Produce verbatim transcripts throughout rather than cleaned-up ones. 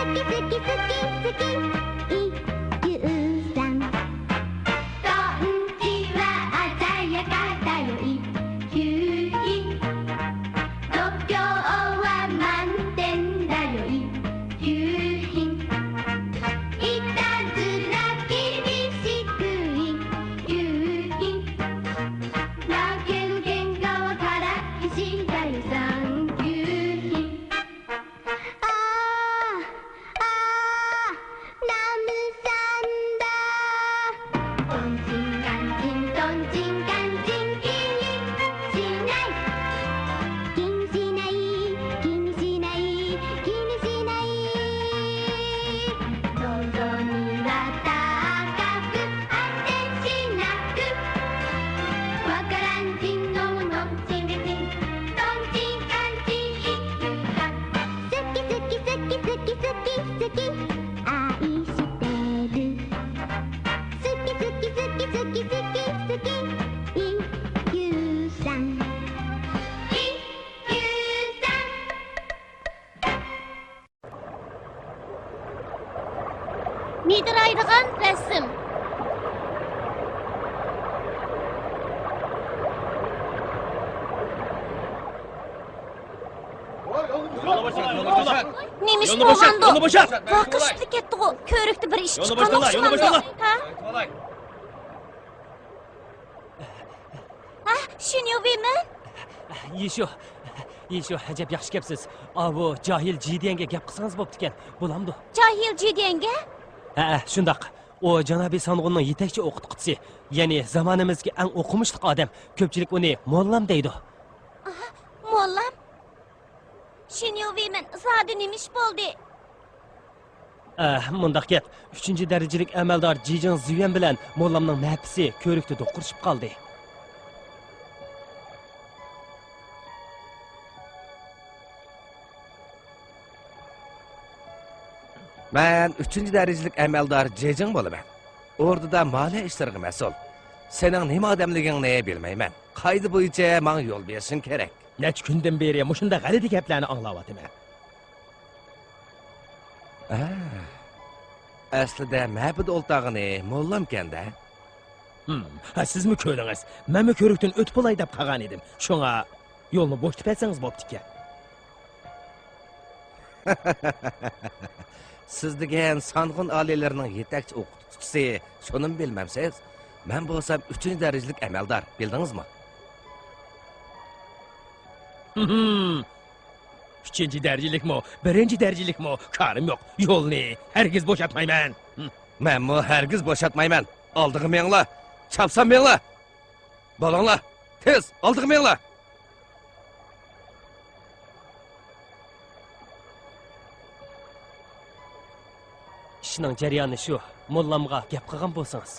好き好き好き好き、一休さん。トンチは鮮やかだよ、一休品。度胸は満点だよ、一休品。いたずら厳しく、一休品。だけど喧嘩はからっきしだよ、三級品。 ああ、ああ、ラムさんだ。トンチンカンチン、トンチンカンチン、気にしない。気にしない、気にしない、気にしない。望みは高く、果てしなく。わからんちんのものんちんでちん、トンチンカンチン一休さん。好き好き好き好き好き好き、愛してる。好き好き好き好き好き好き、一休さん。一休さん。 مىدىرايدىغان رەسىم. نېمە ئىش بولغاندۇ؟ ۋاقىت ئىشلىپ كەتتىغۇ. كۆۋرۈكتە بىر ئىش چىققان ئوخشىمامدۇ؟ ھە؟ ھە، شىنيۇۋېيمەن. يىشۇ، يىشۇ، ئەجەب ياخشى كەپسىز. ئاۋۇ جاھىل جىديەنگە گەپ قىلسىڭىز بوپتىكەن. بولامدۇ؟ جاھىل جىديەنگە؟ ھەئە، شۇنداق. ئۇ جانابىي سانغۇننىڭ يېتەكچى ئوقۇتقۇچىسى. يەنى زامانىمىزدىكى ئەڭ ئوقۇمۇشلۇق ئادەم. كۆپچىلىك ئۇنى موللام دەيدۇ. ئاھا، موللام؟ شىنيۇۋېيمەن، زادى نېمە ئىش بولدى؟ ئە، مۇنداق گەپ، ئۈچىنچى دەرىجىلىك ئەمەلدار جىجىڭ زۈيۈەن بىلەن موللامنىڭ نەپىسى كۆۋرۈكتە دوقۇرۇشۇپ قالدى. مەن ئۈچىنچى دەرىجىلىك ئەمەلدار جىجىڭ بولىمەن. ئوردىدا مالىيە ئىشلىرىغا مەسئۇل. سېنىڭ نېمە ئادەملىكىڭنى بىلمەيمەن. قائىدە بويىچە ماڭا يول بېرىشىڭ كېرەك. نەچچە كۈندىن بېرى مۇشۇنداق غەلىتە گەپلەرنى ئاڭلاۋاتىمەن. ھە، ئەسلىدە مەپىدە ئولتۇرغىنى موللامكەن-دە. ھىم، ھە، سىزمۇ كۆرۈڭىز. مەنمۇ كۆۋرۈكتىن ئۆتۈپ بولاي دەپ قالغان ئىدىم. شۇڭا يولنى بوشىتىپ ئەتسىڭىز بوپتىكەن. سىز دېگەن سانغۇن ئالىيلىرىنىڭ يېتەكچى ئوقۇتقۇچىسى، شۇنىمۇ بىلمەمسىز؟ مەن بولسام ئۈچىنچى دەرىجىلىك ئەمەلدار، بىلدىڭىزمۇ؟ ھىم. ئۈچىنچى دەرىجىلىكمۇ، بىرىنچى دەرىجىلىكمۇ، كارىم يوق. يولنى ھەرگىز بوشاتمايمەن. ھىم. مەنمۇ ھەرگىز بوشاتمايمەن. ئالدىغا مېڭىڭلار. چاپسان مېڭىڭلار. بولۇڭلار. تېز، ئالدىغا مېڭىڭلار. ئىشنىڭ جەريانى شۇ. موللامغا گەپ قىلغان بولسىڭىز.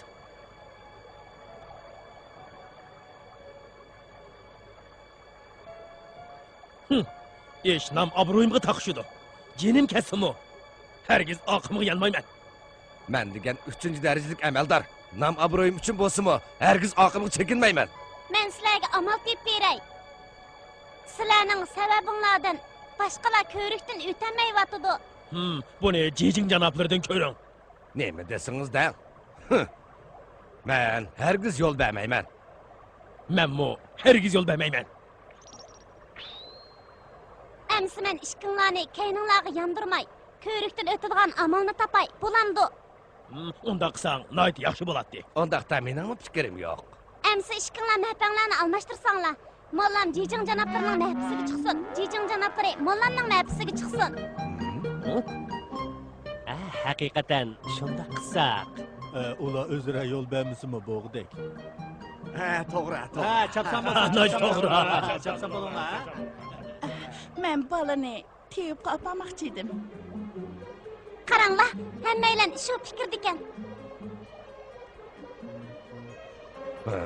ھىم. ئىش نام-ئابرۇيۇمغا تاقىشىدۇ. جېنىم كەتسىمۇ، ھەرگىز ئارقامغا يانمايمەن. مەن دېگەن ئۈچىنچى دەرىجىلىك ئەمەلدار. نام-ئابرۇيۇم ئۈچۈن بولسىمۇ، ھەرگىز ئارقامغا چېكىنمەيمەن. مەن سىلەرگە ئامال تېپىپ بېرەي. سىلەرنىڭ سەۋەبىڭلاردىن باشقىلار كۆۋرۈكتىن ئۆتەلمەيۋاتىدۇ. ھىم، بۇنى جىجىڭ جانابلىرىدىن كۆرۈڭ. نېمە دېسىڭىز دەڭ. ھىم. مەن ھەرگىز يول بەرمەيمەن. مەنمۇ ھەرگىز يول بەرمەيمەن. ئەمسە مەن ئىككىڭلارنى كەينىڭلارغا ياندۇرماي، كۆۋرۈكتىن ئۆتىدىغان ئامالنى تاپاي، بولامدۇ؟ ھىم، ئۇنداق قىلساڭ ناھايىتى ياخشى بولاتتى. ئۇنداقتا مېنىڭمۇ پىكرىم يوق. ئەمسە ئىككىڭلار مەپەڭلارنى ئالماشتۇرساڭلار، موللام جىجىڭ جانابلىرىنىڭ مەھەپىسىگە چىقسۇن، جىجىڭ جانابلىرى موللامنىڭ مەھەپىسىگە چىقسۇن. ھە، ھەقىقەتەن شۇنداق قىلساق. ئە، ئۇلار ئۆزئارا يول بەرمىسىمۇ بولغۇدەك. ھە، توغرا، توغرا. ھە، چاپسان بولسا، ناھايىتى چاپسان توغرا. بولۇڭلار. چاپسان بولۇڭلار. مەن بالىنى تېۋىپقا ئاپارماقچى ئىدىم. قاراڭلار، ھەممەيلەن شۇ پىكىردىكەن. ھە؟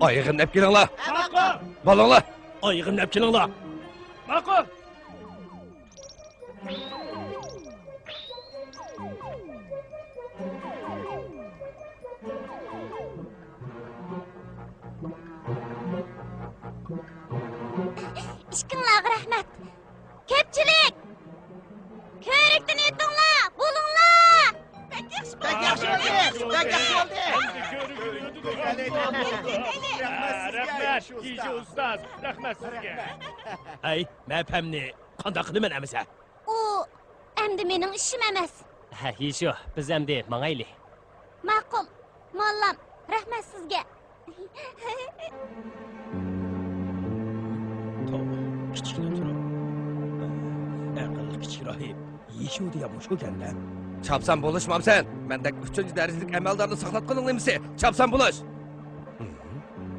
ئايىغىمنى ئەپ كېلىڭلار. ماقۇل. بالىڭلار. ئايىغىمنى ئەپ كېلىڭلار. ماقۇل. ئىككىڭلارغا رەھمەت. كۆپچىلىك! كۆۋرۈكتىن رەھمەت، يېشى ئۇستاز، رەھمەت سىزگە. ھەي، مەن پەمنى قانداق قىلىمەن ئەمىسە؟ ئۇ ئەمدى مېنىڭ ئىشىم ئەمەس. ھە، يېشۇ، بىز ئەمدى ماڭايلى. ماقۇل، موللام، رەھمەت سىزگە. توۋا، كىچىكلا تۇرۇپ. ئەقىللىق كىچىك راھىب. يېشۇ دېگەن مۇشۇكەن-دە. چاپسان بولۇشمامسەن؟ مەندەك ئۈچىنچى دەرىجىلىك ئەمەلدارنى ساقلاتقىنىڭ نېمىسى؟ چاپسان بولۇش!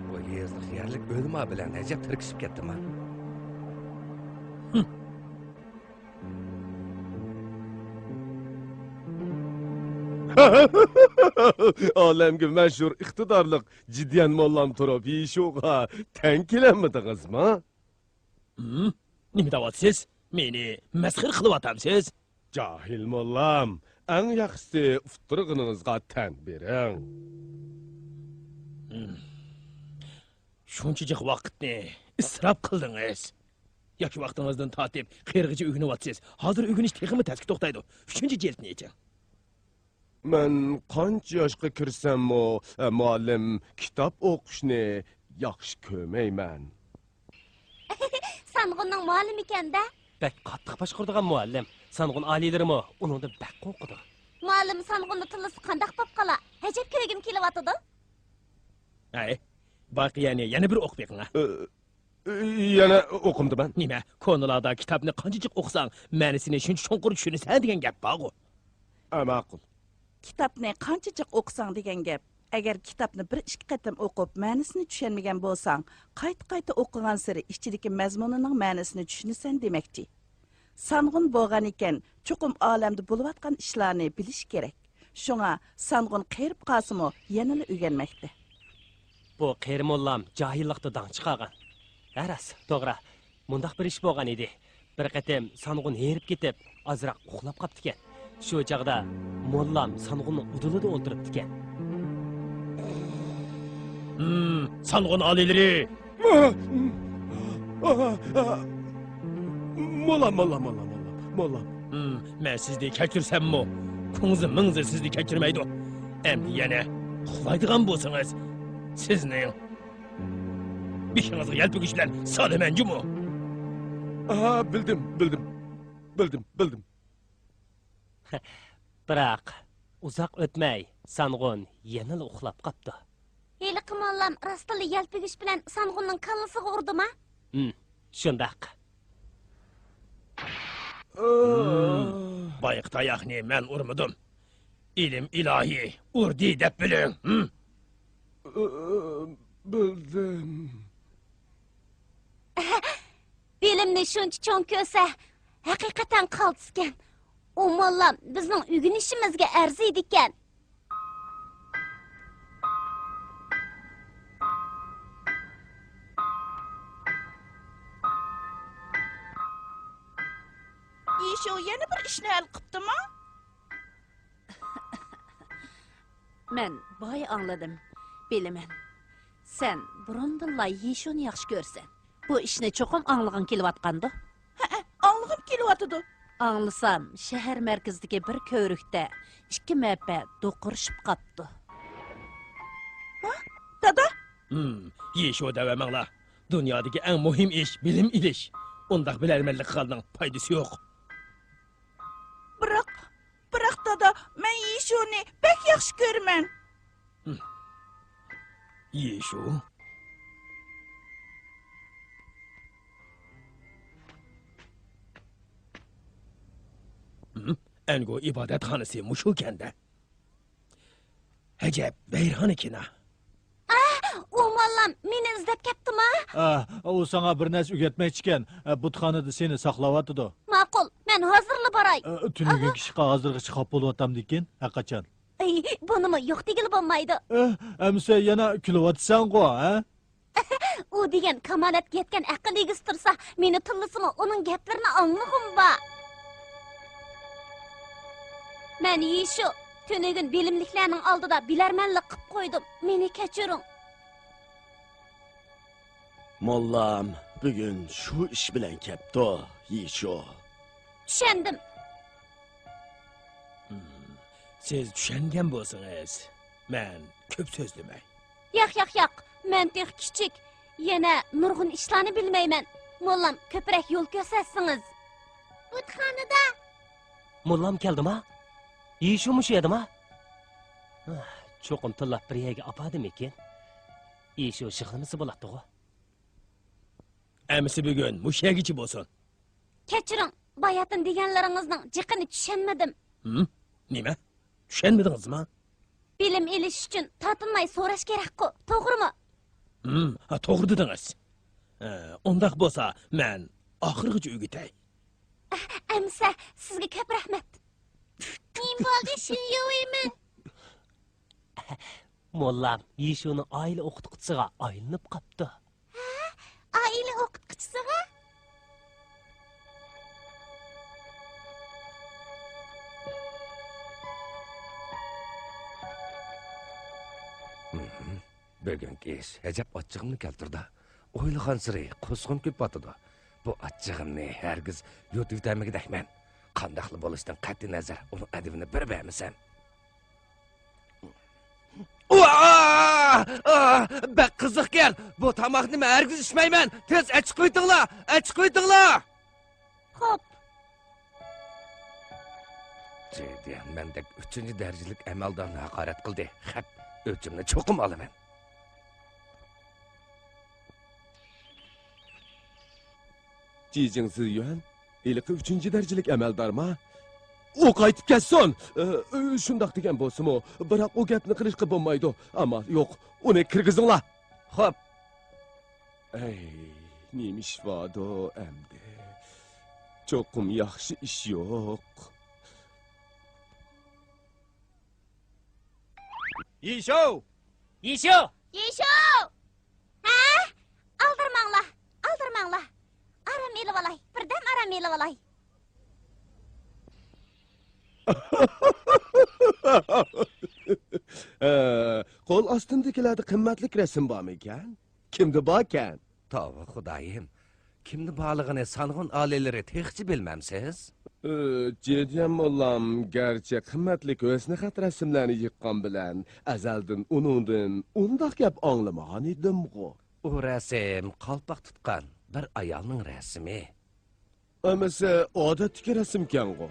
بۇ يېزىلىق يەرلىك ئۆلىما بىلەن ئەجەب تىركىشىپ كەتتىما؟ ئالەمگە مەشھۇر ئىقتىدارلىق جىديەن موللام تۇرۇپ يېشۇغا تەڭ كېلەلمىدىڭىزمۇ؟ ھىم؟ نېمە دەۋاتىسىز؟ مېنى مەسخىرە قىلىۋاتامسىز؟ جاھىل موللام، ئەڭ ياخشىسى ئۇتتۇرغىنىڭىزغا تەن بېرىڭ. ھىم. شۇنچە جىق ۋاقىتنى ئىسراپ قىلدىڭىز. ياش ۋاقتىڭىزدىن تارتىپ قېرىغىچە ئۆگىنىۋاتىسىز. ھازىر ئۆگىنىش تېخىمۇ تەسكە توختايدۇ. ئۈچىنچى جىلدنى ئېچىڭ. مەن قانچە ياشقا كىرسەممۇ، ئە، مۇئەللىم، كىتاب ئوقۇشنى ياخشى كۆرمەيمەن. سانغۇننىڭ مۇئەللىمىكەن-دە. بەك قاتتىق باشقۇرىدىغان مۇئەللىم. سانغۇن ئالىيلىرىمۇ ئۇنىڭدىن بەك قورقىدۇ. مۇئەللىم سانغۇننىڭ تىللىسى قانداق بوپقالا؟ ئەجەب كۆرگۈم كېلىۋاتىدۇ. ھەي، بايقىيەنى يەنە بىر ئوقۇپ بېقىڭ. ئە، ئە، يەنە ئوقۇمدىمەن. نېمە، كونىلاردا كىتابنى قانچە جىق ئوقۇساڭ، مەنىسىنى شۇنچە چوڭقۇر چۈشىنىسەن دېگەن گەپ بارغۇ. ئە، ماقۇل. كىتابنى قانچە جىق ئوقۇساڭ دېگەن گەپ. ئەگەر كىتابنى بىر ئىككى قېتىم ئوقۇپ، مەنىسىنى چۈشەنمىگەن بولساڭ، قايتا-قايتا ئوقۇغانسېرى ئىچىدىكى مەزمۇنىنىڭ مەنىسىنى چۈشىنىسەن دېمەكچى. سانغۇن بولغانىكەن، چوقۇم ئالەمدە بولۇۋاتقان ئىشلارنى بىلىشى كېرەك. شۇڭا سانغۇن قېرىپ قالسىمۇ، يەنىلا ئۆگەنمەكتە. بۇ قېرى موللام جاھىللىقتا داڭ چىقارغان. ھە، راست، توغرا. مۇنداق بىر ئىش بولغان ئىدى. بىر قېتىم سانغۇن ھېرىپ كېتىپ، ئازراق ئۇخلاپ قاپتىكەن. شۇ چاغدا موللام سانغۇننىڭ ئۇدۇلىدا ئولتۇرۇپتىكەن. ھىم، سانغۇن ئالىيلىرى! موللام، موللام، موللام، موللام، موللام. ھىم، مەن سىزنى كەچۈرسەممۇ، كۇڭزى مىڭزى سىزنى كەچۈرمەيدۇ. ئەمدى يەنە ئۇخلايدىغان بولسىڭىز، سىزنىڭ بېشىڭىزغا يەلپۈگۈچ بىلەن سالىمەن جۇمۇ. ھا، بىلدىم، بىلدىم. بىلدىم، بىلدىم. بىراق، ئۇزاق ئۆتمەي، سانغۇن يەنىلا ئۇخلاپ قاپتۇ. ھېلىقى موللام راستلا يەلپۈگۈچ بىلەن سانغۇننىڭ كاللىسىغا ئۇردىما؟ ھىم، شۇنداق. ھىم، بايىقى تاياقنى مەن ئۇرمىدىم. ئىلىم ئىلاھى ئۇردى دەپ بىلىڭ. ھىم؟ بىلدىم. بىلىمنى شۇنچە چوڭ كۆرسە، ھەقىقەتەن قالتىسكەن. ئۇ موللام بىزنىڭ ئۆگىنىشىمىزگە ئەرزىيدىكەن. يىشۇ يەنە بىر ئىشنى ھەل قىپتىما؟ مەن بايا ئاڭلىدىم. بىلىمەن. سەن بۇرۇندىنلا يىشۇنى ياخشى كۆرىسەن. بۇ ئىشنى چوقۇم ئاڭلىغىڭ كېلىۋاتقاندۇ؟ ھەئە، ئاڭلىغۇم كېلىۋاتىدۇ. ئاڭلىسام، شەھەر مەركىزىدىكى بىر كۆۋرۈكتە ئىككى مەپە دوقۇرۇشۇپ قاپتۇ. ھە؟ دادا؟ ھىم، يىشۇ دەۋەرمەڭلار. دۇنيادىكى ئەڭ مۇھىم ئىش بىلىم ئېلىش. ئۇنداق بىلەرمەنلىك قىلغاننىڭ پايدىسى يوق. بىراق، بىراق دادا، مەن يىشۇنى بەك ياخشى كۆرىمەن. يىشۇ؟ ئەنگۇ ئىبادەتخانىسى مۇشۇكەندە. ئەجەب ۋەيرانىكىنا. ئا، ئۇ موللام مېنى ئىزدەپ كەپتىما؟ ئا، ئۇ ساڭا بىر نەرسە ئۆگەتمەكچىكەن. ئا، بۇتخانىدا سېنى ساقلاۋاتىدۇ. ماقۇل، مەن ھازىرلا باراي. ئا، تۈنۈگۈنكى ئىشقا ھازىرغىچە خاپا بولۇۋاتامدىكىن، ھەرقاچان. ئەي، بۇنىمۇ يوق دېگىلى بولمايدۇ. ئە، ئەمىسە يەنە كۈلۈۋاتىسەنغۇ، ھە؟ ئۇ دېگەن كامالەتكە يەتكەن ئەقىل ئىگىسى تۇرسا، مېنى تىللىسىمۇ ئۇنىڭ گەپلىرىنى ئاڭلىغۇم بار. مەن يىشۇ، تۈنۈگۈن بىلىملىكلەرنىڭ ئالدىدا بىلەرمەنلىك قىپ قويدۇم. مېنى كەچۈرۈڭ. موللام بۈگۈن شۇ ئىش بىلەن كەپتۇ، يىشۇ. چۈشەندىم. سىز چۈشەنگەن بولسىڭىز، مەن كۆپ سۆزلىمەي. ياق، ياق، ياق، مەن تېخى كىچىك، يەنە نۇرغۇن ئىشلارنى بىلمەيمەن. موللام، كۆپرەك يول كۆرسەتسىڭىز. بۇتخانىدا. موللام كەلدىما؟ يىشۇمۇ شۇ يەردىما؟ چوقۇم تىللاپ بىر يەرگە ئاپاردىمىكىن؟ يىشۇ يىغلىمىسا بولاتتىغۇ. ئەمىسە بۈگۈن مۇشۇ يەرگىچە بولسۇن. كەچۈرۈڭ، باياتىن دېگەنلىرىڭىزنىڭ جىقىنى چۈشەنمىدىم. ھىم؟ نېمە؟ چۈشەنمىدىڭىزمۇ؟ بىلىم ئېلىش ئۈچۈن تارتىنماي سوراش كېرەكقۇ، توغرىمۇ؟ ھىم، ھا، توغرا دېدىڭىز. ئە، ئۇنداق بولسا، مەن ئاخىرغىچە ئۆگىتەي. ئە، ئەمىسە، سىزگە كۆپ رەھمەت. نېمە بولدى، شىنيۇۋېيمىن؟ موللام يىشۇنىڭ ئائىلە ئوقۇتقۇچىسىغا ئايلىنىپ قاپتۇ. ھە؟ ئائىلە ئوقۇتقۇچىسىغا؟ ھىم، بۈگۈنكى ئىش ئەجەب ئاچچىقىمنى كەلتۈردى. ئويلىغانسېرى قۇسقۇم كېلىپ باتىدۇ. بۇ ئاچچىقىمنى ھەرگىز يۇتۇۋېتەلمىگۈدەكمەن. قانداقلا بولۇشتىن قەتئىينەزەر، ئۇنىڭ ئەدىپىنى بېرىپ بەرمىسەم. ئۇۋا! ئا! بەك قىزىقكەن. بۇ تاماقنى مەن ھەرگىز ئىچمەيمەن. تېز ئەچىقىۋېتىڭلار، ئەچىقىۋېتىڭلار. خوپ. جېديەن مەندەك ئۈچىنچى دەرىجىلىك ئەمەلدارنى ھاقارەت قىلدى. خەپ، ئۆچۈمنى چوقۇم ئالىمەن. جىجىڭ زىيۈەن، ھېلىقى ئۈچىنچى دەرىجىلىك ئەمەلدارما؟ ئۇ قايتىپ كەتسۇن! ئى، ئى، شۇنداق دېگەن بولسىمۇ، بىراق ئۇ گەپنى قىلىشقا بولمايدۇ. ئەمما يوق، ئۇنى كىرگۈزۈڭلار. خوپ. ئەي، نېمە ئىش باردۇ ئەمدى؟ چوقۇم ياخشى ئىش يوق. يىشۇ! يىشۇ! يىشۇ! ھە؟ ئالدىرىماڭلار، ئالدىرىماڭلار. ئارام ئېلىۋالاي، بىردەم ئارام ئېلىۋالاي. ھە، قول ئاستىمدىكىلەردە قىممەتلىك رەسىم بارمىكەن؟ كىمدە باركەن؟ توۋا خۇدايىم، كىمدە بارلىقىنى سانغۇن ئالىيلىرى تېخىچە بىلمەمسىز؟ ئى، جېديەن موللام گەرچە قىممەتلىك ھۆسنىخەت رەسىملەرنى يىغقان بىلەن، ئەزەلدىن ئۇنىڭدىن ئۇنداق گەپ ئاڭلىمىغان ئىدىمغۇ. ئۇ رەسىم قالپاق تۇتقان بىر ئايالنىڭ رەسىمى. ئەمىسە ئادەتتىكى رەسىمكەنغۇ.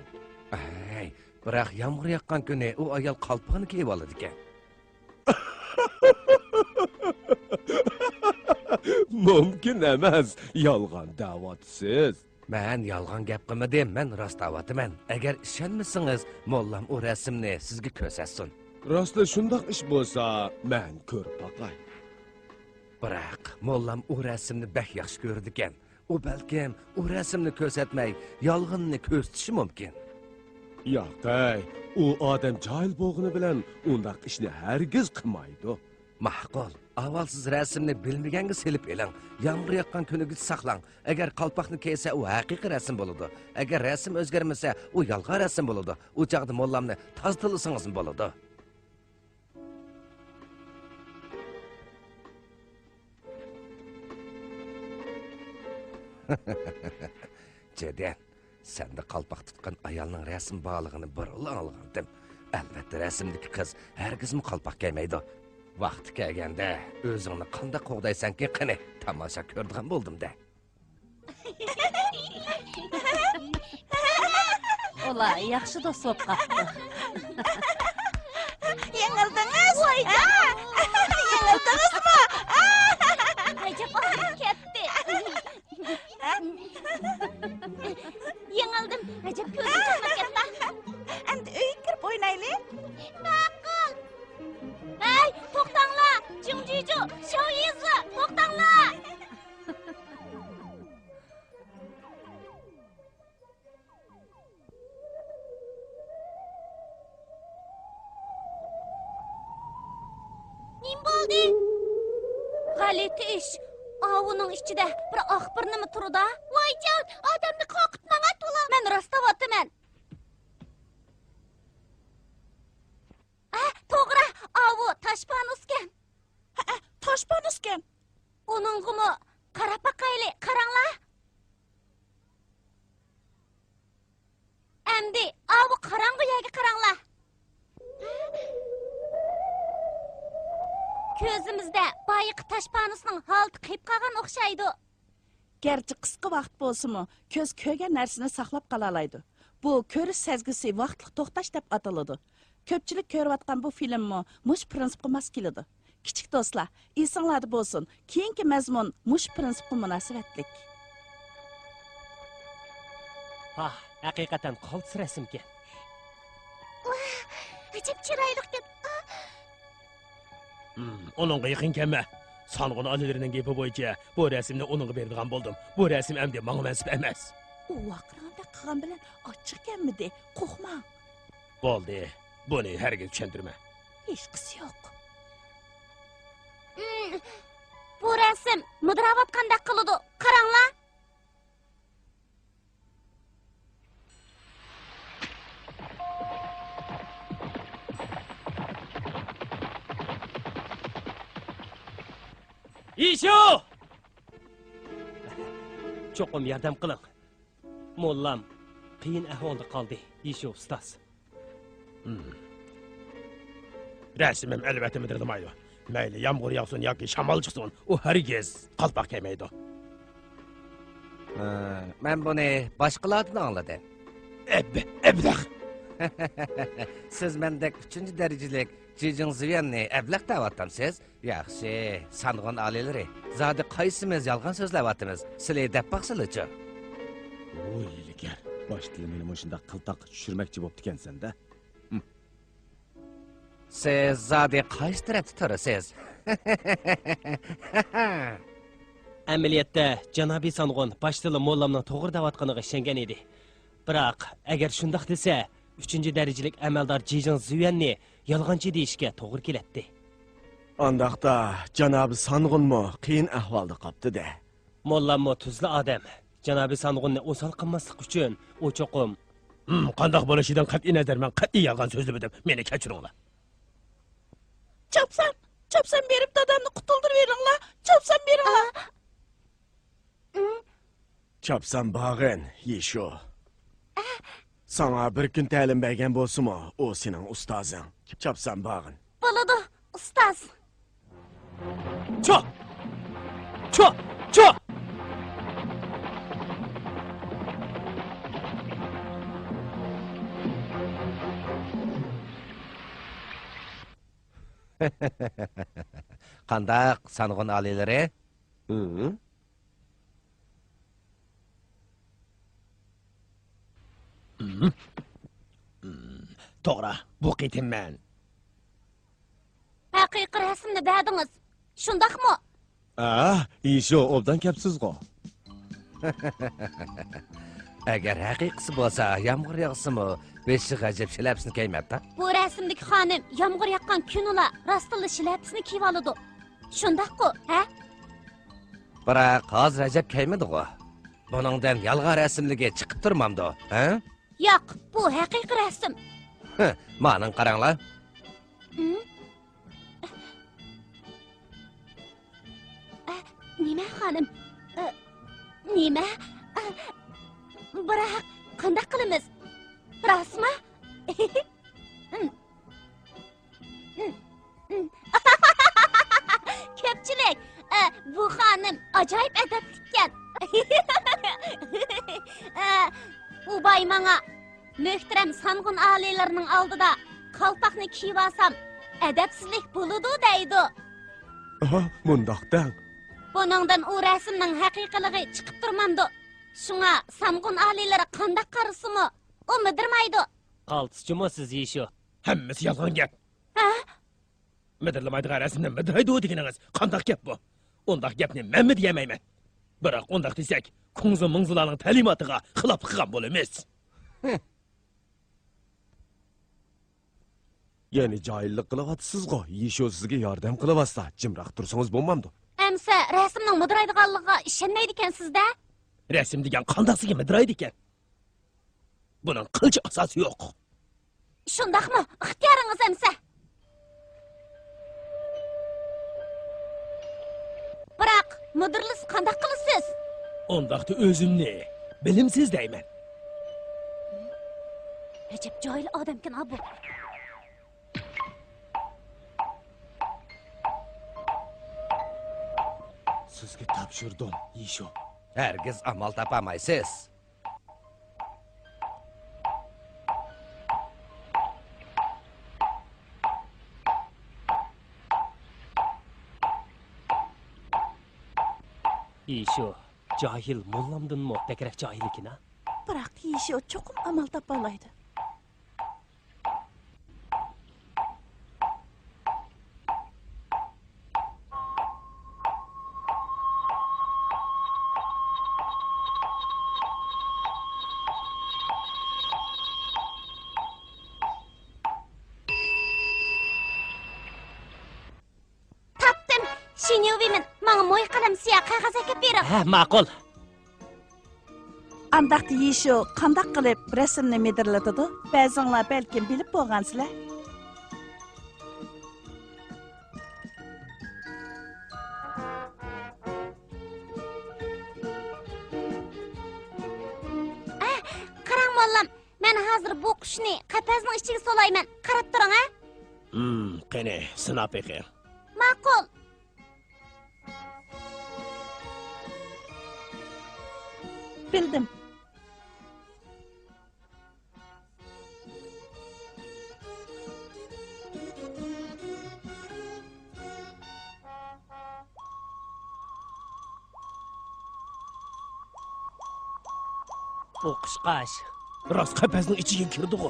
ھەي، بىراق يامغۇر ياغقان كۈنى ئۇ ئايال قالپىقىنى كىيىۋالىدىكەن. مۇمكىن ئەمەس، يالغان دەۋاتىسىز. مەن يالغان گەپ قىلمىدىم، مەن راست دەۋاتىمەن. ئەگەر ئىشەنمىسىڭىز، موللام ئۇ رەسىمنى سىزگە كۆرسەتسۇن. راستلا شۇنداق ئىش بولسا، مەن كۆرۈپ باقاي. بىراق، موللام ئۇ رەسىمنى بەك ياخشى كۆرىدىكەن. ئۇ بەلكىم ئۇ رەسىمنى كۆرسەتمەي، يالغىنىنى كۆرسىتىشى مۇمكىن. ياقەي، ئۇ ئادەم جاھىل بولغىنى بىلەن ئۇنداق ئىشنى ھەرگىز قىلمايدۇ. ماقۇل، ئاۋۋال سىز رەسىمنى بىلمىگەنگە سېلىپ ئېلىڭ، يامغۇر ياغقان كۈنىگىچە ساقلاڭ. ئەگەر قالپاقنى كىيسە، ئۇ ھەقىقىي رەسىم بولىدۇ. ئەگەر رەسىم ئۆزگەرمىسە، ئۇ يالغان رەسىم بولىدۇ. ئۇ چاغدا موللامنى تازا تىللىسىڭىزمۇ بولىدۇ. جېديەن، سەندە قالپاق تۇتقان ئايالنىڭ رەسىمى بارلىقىنى بۇرۇنلا ئاڭلىغانتىم. ئەلۋەتتە، رەسىمدىكى قىز ھەرگىزمۇ قالپاق كىيمەيدۇ. ۋاقتى كەلگەندە ئۆزۈڭنى قانداق قوغدايسەنكىن، قېنى، تاماشا كۆرىدىغان بولدۇم-دە. ئۇلار ياخشى دوست بولۇپ قاپتۇ. يېڭىلدىڭىز؟ ۋايجان! يېڭىلدىڭىزمۇ؟ ئەجەب ئاغرىپ كەتتى. يېڭىلدىم. ئەجەب كۆزۈم چاقناپ كەتتى. ئەمدى ئۆيگە كىرىپ ئوينايلى. ماقۇل. ھەي، توختاڭلار! جىڭجىجۇ، شاۋيىزى، توختاڭلار! نېمە بولدى؟ غەلىتە ئىش. ئاۋۇنىڭ ئىچىدە بىر ئاخبىرنىمۇ تۇرىدا؟ ۋايجان، ئادەمنى قورقۇتماڭا تولا. مەن راست دەۋاتىمەن. ئە، توغرا، ئاۋۇ تاش پانۇسكەن. ھەئە، تاش پانۇسكەن. ئۇنىڭغىمۇ قاراپ باقايلى، قاراڭلار. ئەمدى ئاۋۇ قاراڭغۇ يەرگە قاراڭلار. كۆزىمىزدە بايىقى تاش پانۇسنىڭ ھالىتى قېلىپ قالغان ئوخشايدۇ. گەرچە قىسقا ۋاقىت بولسىمۇ، كۆز كۆرگەن نەرسىنى ساقلاپ قالالايدۇ. بۇ كۆرۈش سەزگۈسى ۋاقىتلىق توختاش دەپ ئاتىلىدۇ. كۆپچىلىك كۆرۈۋاتقان بۇ فىلىممۇ مۇشۇ پىرىنسىپقا ماس كېلىدۇ. كىچىك دوستلار، ئېسىڭلاردا بولسۇن، كېيىنكى مەزمۇن مۇشۇ پىرىنسىپقا مۇناسىۋەتلىك. ھا، ھەقىقەتەن قالتىس رەسىمكەن. ۋاھ، ئەجەب چىرايلىقكەن. ھىم، ئۇنىڭغا يېقىن كەلمە. سانغۇن ئالىيلىرىنىڭ گېپى بويىچە بۇ رەسىمنى ئۇنىڭغا بېرىدىغان بولدۇم. بۇ رەسىم ئەمدى ماڭا مەنسۇپ ئەمەس. ئۇ ۋارقىرىغاندەك قىلغان بىلەن ئاچچىق كەلمىدى. قورقماڭ. بولدى. بۇنى ھەرگىز چۈشەندۈرمە. ھېچقىسى يوق. ھىم، بۇ رەسىم مىدىراۋاتقاندەك قىلىدۇ. قاراڭلار. يىشۇ! چوقۇم ياردەم قىلىڭ. موللام قىيىن ئەھۋالدا قالدى، يىشۇ ئۇستاز. ھىم. رەسىمىم ئەلۋەتتە مىدىرلىمايدۇ. مەيلى يامغۇر ياغسۇن ياكى شامال چىقسۇن، ئۇ ھەرگىز قالپاق كىيمەيدۇ. ھە، مەن بۇنى باشقىلاردىن ئاڭلىدىم. ئەب-، ئەبلەخ! سىز مەندەك ئۈچىنچى دەرىجىلىك جىجىڭ زىۋيەننى ئەبلەخ دەۋاتامسىز؟ ياخشى، سانغۇن ئالىيلىرى، زادى قايسىمىز يالغان سۆزلەۋاتىمىز؟ سىلى دەپ باقسىلىچۇ. ۋوي ھىيلىگەر، باشتىلا مېنى مۇشۇنداق قىلتاققا چۈشۈرمەكچى بوپتىكەنسەن-دە. ھىم. سىز زادى قايسى تەرەپتە تۇرىسىز؟ ئەمەلىيەتتە، جانابىي سانغۇن باشتىلا موللامنىڭ توغرا دەۋاتقىنىغا ئىشەنگەن ئىدى. بىراق، ئەگەر شۇنداق دېسە، ئۈچىنچى دەرىجىلىك ئەمەلدار جىجىڭ زىۋيەننى يالغانچى دېيىشكە توغرا كېلەتتى. ئانداقتا، جانابى سانغۇنمۇ قىيىن ئەھۋالدا قاپتۇ-دە. موللاممۇ تۈزلا ئادەم. جانابى سانغۇننى ئوسال قىلماسلىق ئۈچۈن، ئۇ چوقۇم. ھىم، قانداق بولۇشىدىن قەتئىينەزەر، مەن قەتئىي يالغان سۆزلىمىدىم. مېنى كەچۈرۈڭلار. چاپسان، چاپسان بېرىپ دادامنى قۇتۇلدۇرۇۋېلىڭلار. چاپسان بېرىڭلار. چاپسان بارغىن، يىشۇ. ساڭا بىر كۈن تەلىم بەرگەن بولسىمۇ، ئۇ سېنىڭ ئۇستازىڭ. چاپسان بارغىن. بولىدۇ، ئۇستاز. چو! چو! چو! قانداق، سانغۇن ئالىيلىرى؟ ھىم. توغرا، بۇ قېتىم مەن. ھەقىقىي رەسىمنى بەردىڭىز، شۇنداقمۇ؟ ھە، يىشۇ، ئوبدان كەپسىزغۇ. ئەگەر ھەقىقىيسى بولسا، يامغۇر ياغسىمۇ، بېشىغا ئەجەب شىلەپىسىنى كىيمەپتۇ. بۇ رەسىمدىكى خانىم يامغۇر ياغقان كۈنىلا راستتىنلا شىلەپىسىنى كىيىۋالىدۇ. شۇنداققۇ، ھە؟ بىراق ھازىر ئەجەب كىيمىدىغۇ. بۇنىڭدىن يالغان رەسىملىكى چىقىپ تۇرمامدۇ، ھە؟ ياق، بۇ ھەقىقىي رەسىم. ھە، مانىڭ قاراڭلار. ھىم؟ ئە، نېمە، خانىم؟ ئە، نېمە؟ ئە، بىراق، قانداق قىلىمىز؟ راستمۇ؟ كۆپچىلىك، ئە، بۇ خانىم ئاجايىپ ئەدەپلىككەن. ئە، ئۇ باي ماڭا، مۆھتەرەم سانغۇن ئالىيلىرىنىڭ ئالدىدا قالپاقنى كىيىۋالسام، ئەدەپسىزلىك بولىدۇ دەيدۇ. ئاھا، مۇنداق دەڭ. بۇنىڭدىن ئۇ رەسىمنىڭ ھەقىقىيلىقى چىقىپ تۇرمامدۇ؟ شۇڭا سانغۇن ئالىيلىرى قانداق قارىسىمۇ، ئۇ مىدىرمايدۇ. قالتىسچىمۇ سىز، يىشۇ؟ ھەممىسى يالغان گەپ. ھە؟ مىدىرلىمايدىغان رەسىمنى مىدىرايدۇ دېگىنىڭىز قانداق گەپ بۇ؟ ئۇنداق گەپنى مەنمۇ دېيەلمەيمەن. بىراق ئۇنداق دېسەك، كۇڭزى مۇڭزىلارنىڭ تەلىماتىغا خىلاپلىق قىلغان بولىمىز. ھىم. يەنە جاھىللىق قىلىۋاتىسىزغۇ، يىشۇ سىزگە ياردەم قىلىۋاتسا، جىمراق تۇرسىڭىز بولمامدۇ؟ ئەمسە رەسىمنىڭ مىدىرايدىغانلىقىغا ئىشەنمەيدىكەنسىز-دە؟ رەسىم دېگەن قانداقسىگە مىدىرايدىكەن؟ بۇنىڭ قىلچە ئاساسى يوق. شۇنداقمۇ؟ ئىختىيارىڭىز ئەمسە. بىراق، مىدىرلىسا قانداق قىلىسىز؟ ئۇنداقتا ئۆزۈمنى بىلىمسىز دەيمەن. ئەجەب جاھىل ئادەمكەن-ھا بۇ. چۈشۈردۈڭ، يىشۇ. ھەرگىز ئامال تاپالمايسىز. يىشۇ، جاھىل موللامدىنمۇ بەكرەك جاھىل ئىكەن ھە؟ بىراق يىشۇ چوقۇم ئامال تاپالايدۇ. تاپتىم! شىنيۇ ۋېمىن، ماڭا موي قەلەم، سىياھ قەغەز ئەكەپ بېرىڭ! ھە، ماقۇل! ئانداقتا يىشۇ قانداق قىلىپ رەسىمنى مىدىرلىتىدۇ؟ بەزىڭلار بەلكىم بىلىپ بولغانسىلەر. ئە، قاراڭ موللام، مەن ھازىر بۇ قۇشنى قەپەسنىڭ ئىچىگە سولايمەن، قاراپ تۇرۇڭ ھە. ھىم، قېنى، سىناپ بېقىڭ. ماقۇل. بىلدىم. بۇ قۇشقاچ. راست قەپەسنىڭ ئىچىگە كىردىغۇ.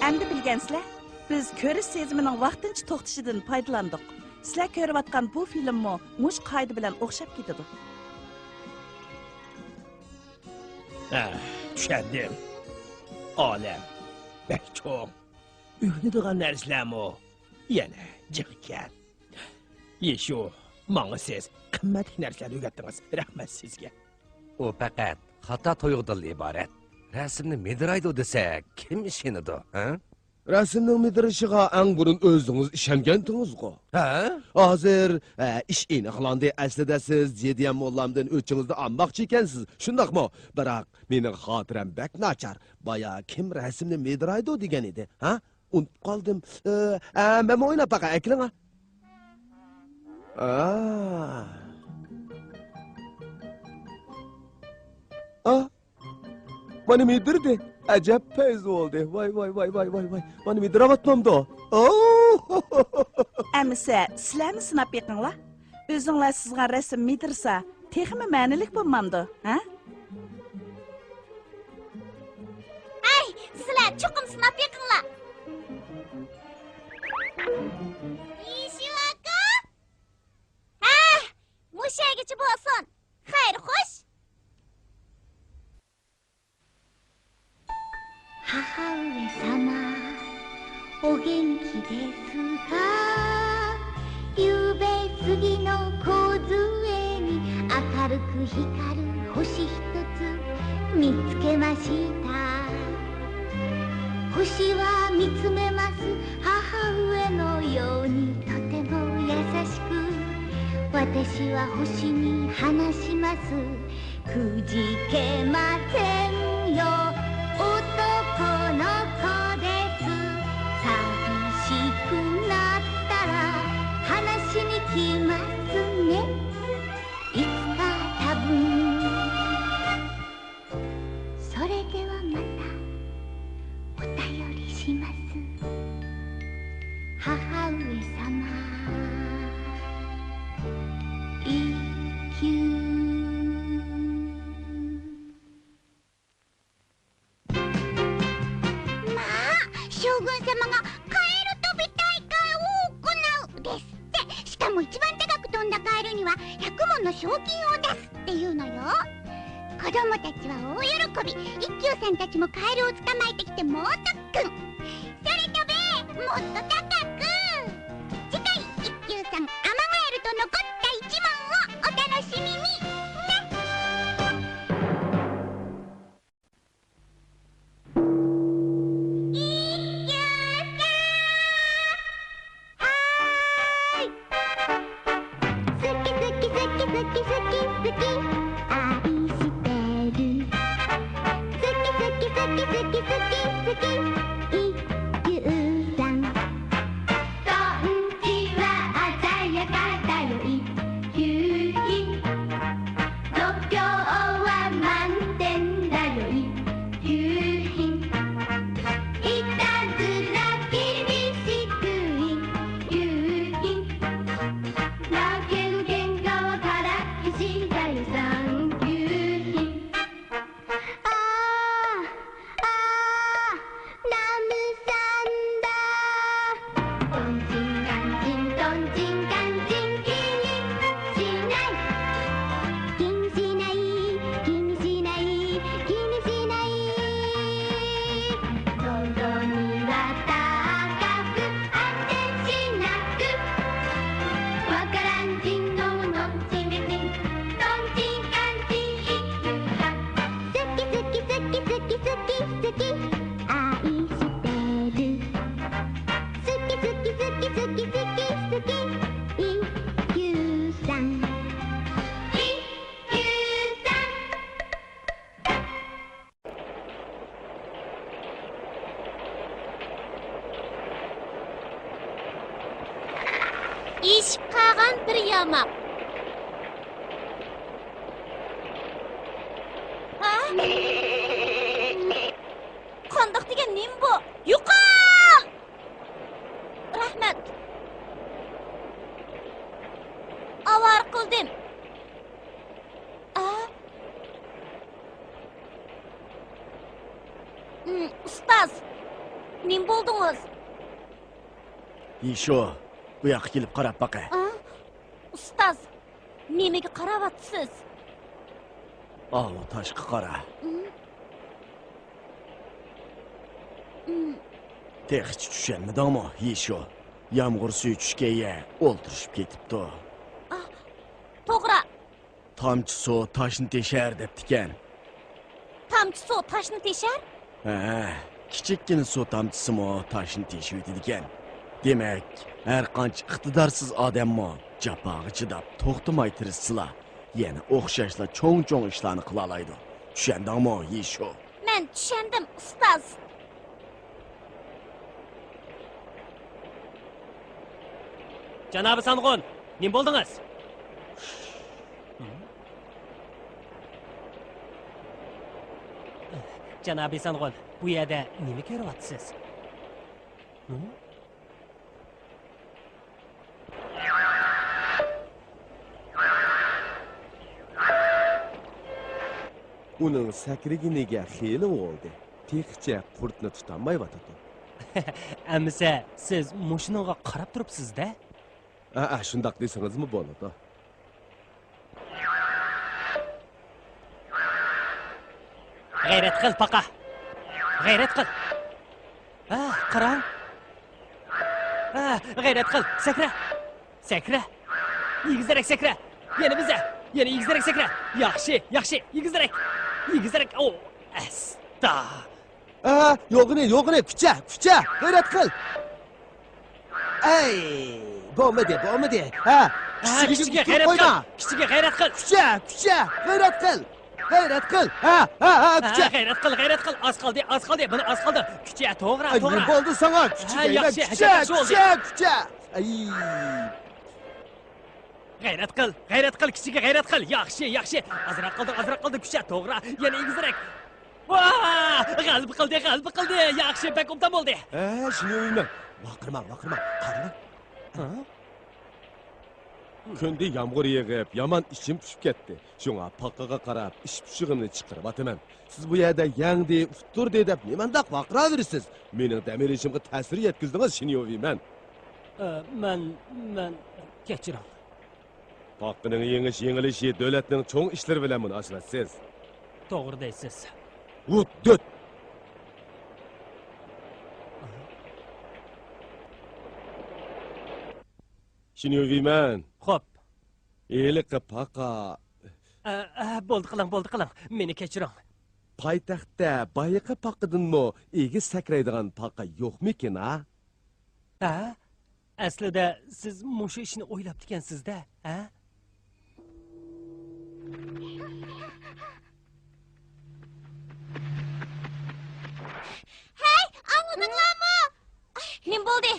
ئەمدى بىلگەنسىلەر، بىز كۆرۈش سېزىمىنىڭ ۋاقتىنچە توختىشىدىن پايدىلاندۇق. سىلەر كۆرۈۋاتقان بۇ فىلىممۇ مۇشۇ قائىدە بىلەن ئوخشاپ كېتىدۇ. ھە، چۈشەندىم. ئالەم بەك چوڭ. ئۆگىنىدىغان نەرسىلەرمۇ يەنە جىق ئىكەن. يىشۇ، ماڭا سىز قىممەتلىك نەرسىلەرنى ئۆگەتتىڭىز. رەھمەت سىزگە. ئۇ پەقەت خاتا تۇيغۇدىنلا ئىبارەت. رەسىمنى مىدىرايدۇ دېسە، كىم ئىشىنىدۇ، ھە؟ رەسىمنىڭ مىدىرىشىغا ئەڭ بۇرۇن ئۆزىڭىز ئىشەنگەنتىڭىزغۇ؟ ھە؟ ھازىر، ھە، ئىش ئېنىقلاندى. ئەسلىدە سىز زېديەن موللامدىن ئۆچىڭىزنى ئالماقچى ئىكەنسىز، شۇنداقمۇ؟ بىراق، مېنىڭ خاتىرەم بەك ناچار. بايا كىم رەسىمنى مىدىرايدۇ دېگەن ئىدى، ھە؟ ئۇنتۇپ قالدىم. ئە، ئە، مەنمۇ ئويناپ باقاي، ئەكېلىڭە. ئا. ئا. مانا مىدىردى. ئەجەب پەيز بولدى. ۋاي، ۋاي، ۋاي، ۋاي، ۋاي، ۋاي. مانا مىدىراۋاتمامدۇ؟ ئوو! ئەمىسە، سىلەرمۇ سىناپ بېقىڭلار. ئۆزۈڭلار سىزغان رەسىم مىدىرسا، تېخىمۇ مەنىلىك بولمامدۇ، ھە؟ ئەي، سىلەر چوقۇم سىناپ بېقىڭلار. يىشۇ ئاكا! ھە، مۇشۇ يەرگىچە بولسۇن. خەير، خوش. 母上様、お元気ですか？夕べ過ぎの梢に明るく光る星一つ見つけました。星は見つめます母上のようにとても優しく、私は星に話します。 くじけませんよ、男の子です。寂しくなったら話しに来ますね、いつか多分。それではまたお便りします、母上様。一休。 まあ、将軍様がカエル飛び大会を行うですって。しかも一番高く飛んだカエルには百文の賞金を出すっていうのよ。子供たちは大喜び。一休さんたちもカエルを捕まえてきて猛特訓。空飛べ、もっと高く。次回、一休さん、アマガエルと残った一問をお楽しみに。ね。 一休さん。はい。好き好き好き好き好き好き。愛してる。好き好き好き好き好き好き。一休さん。こんちは鮮やかだよ。ئېشىپ قالغان بىر ياماق. ھە؟ قانداق دېگەن نېمە بۇ؟ يوقال! رەھمەت. ئاۋارە قىلدىم. ئا؟ ئۇم، ئۇستاز، نېمە بولدىڭىز؟ يىشو، بۇ ياققا كېلىپ قاراپ باقە. ئا؟ ئۇستاز، نېمىگە قاراۋاتىسىز؟ ئاۋۇ تاشقا قارا. ئۇم. ئۇم. تېخىچە چۈشەنمىدىڭمۇ، يىشو؟ يامغۇر سۈيى چۈشكەن يەر ئولتۇرۇشۇپ كېتىپتۇ. ئا، توغرا. تامچە سۇ تاشنى تېشەر دەپتىكەن. تامچە سۇ تاشنى تېشەر؟ ھە، كىچىككىنە سۇ تامچىسىمۇ تاشنى تېشىۋېتىدىكەن. دېمەك، ھەر قانچە ئىقتىدارسىز ئادەممۇ جاپاغا چىداپ، توختىماي تىرىشسىلا، يەنە ئوخشاشلا چوڭ-چوڭ ئىشلارنى قىلالايدۇ. چۈشەندىڭمۇ، يىشو؟ مەن چۈشەندىم، ئۇستاز. جانابى سانغۇن، نېمە بولدىڭىز؟ جانابى سانغۇن، بۇ يەردە نېمە كۆرۈۋاتىسىز؟ ئۇنىڭ سەكرىگىنىگە خېلى بولدى. تېخىچە قۇرتنى تۇتالمايۋاتىدۇ. ئەمىسە، سىز مۇشۇنىڭغا قاراپ تۇرۇپسىز-دە؟ ھە، شۇنداق دېسىڭىزمۇ بولىدۇ. غەيرەت قىل، پاقا! غەيرەت قىل! ھە، قاراڭ! ھە، غەيرەت قىل، سەكرە! سەكرە! ئېگىزرەك سەكرە! يەنە بىزە! يەنە ئېگىزرەك سەكرە! ياخشى، ياخشى، ئېگىزرەك! ئېگىزرەك! ئو، ئەستا! ھە، يوغىنى، يوغىنى، كۈچە، كۈچە! غەيرەت قىل! ئەي، بولمىدى، بولمىدى. ھە، ھە، كىچىكىگە كىچىكىگە غەيرەت قىل، قويما. كىچىكىگە غەيرەت قىل. كۈچە، كۈچە، غەيرەت قىل. غەيرەت قىل. ھە، ھە، ھە، ھە، كۈچە. غەيرەت قىل، غەيرەت قىل. ئاز قالدى، ئاز قالدى. بۇنى ئاز قالدى. كۈچە، توغرا، ئەي، توغرا. نېمە بولدى ساڭا؟ ھە، كۈچىگە، ياخشى، كۈچە، ھەجەپ ياخشى بولدى. كۈچە، كۈچە. ئەي. غەيرەت قىل، غەيرەت قىل، كىچىكىگە غەيرەت قىل. ياخشى، ياخشى. ئازراق قالدى، ئازراق قالدى. كۈچە، توغرا. يەنە ئېگىزرەك. ۋا! غەلىبە قىلدى، غەلىبە قىلدى. ياخشى، بەك ئوبدان بولدى. ھە، شۇنى ئويلايمەن. ۋارقىرىماڭ، ۋارقىرىماڭ. قارىماڭ. ھە؟ كۈندە يامغۇر يېغىپ، يامان ئىچىم پۇشۇپ كەتتى. شۇڭا پاقىغا قاراپ ئىچ پۇشۇقۇمنى چىقىرىۋاتىمەن. سىز بۇ يەردە يەڭدى، ئۇتتۇردى دەپ نېمانداق ۋارقىراۋېرىسىز؟ مېنىڭ دەم ئېلىشىمغا تەسىر يەتكۈزدىڭىز، شىنيۇۋېيمەن. ئە، مەن، مەن، كەچۈرۈڭ. پاقىنىڭ يېڭىش-يېڭىلىشى دۆلەتنىڭ چوڭ ئىشلىرى بىلەن مۇناسىۋەتسىز. توغرا دەيسىز. ھۇت، دۆت! شىنيۇۋېيمەن. خوپ. ھېلىقى پاقا. ئە، ئە، بولدى قىلىڭ، بولدى قىلىڭ. مېنى كەچۈرۈڭ. پايتەختتە بايىقى پاقىدىنمۇ ئېگىز سەكرەيدىغان پاقا يوقمىكىن ھا؟ ھە؟ ئەسلىدە سىز مۇشۇ ئىشنى ئويلاپتىكەنسىز-دە، ھە؟ ھەي، ئاڭلىدىڭلارمۇ؟ نېمە بولدى؟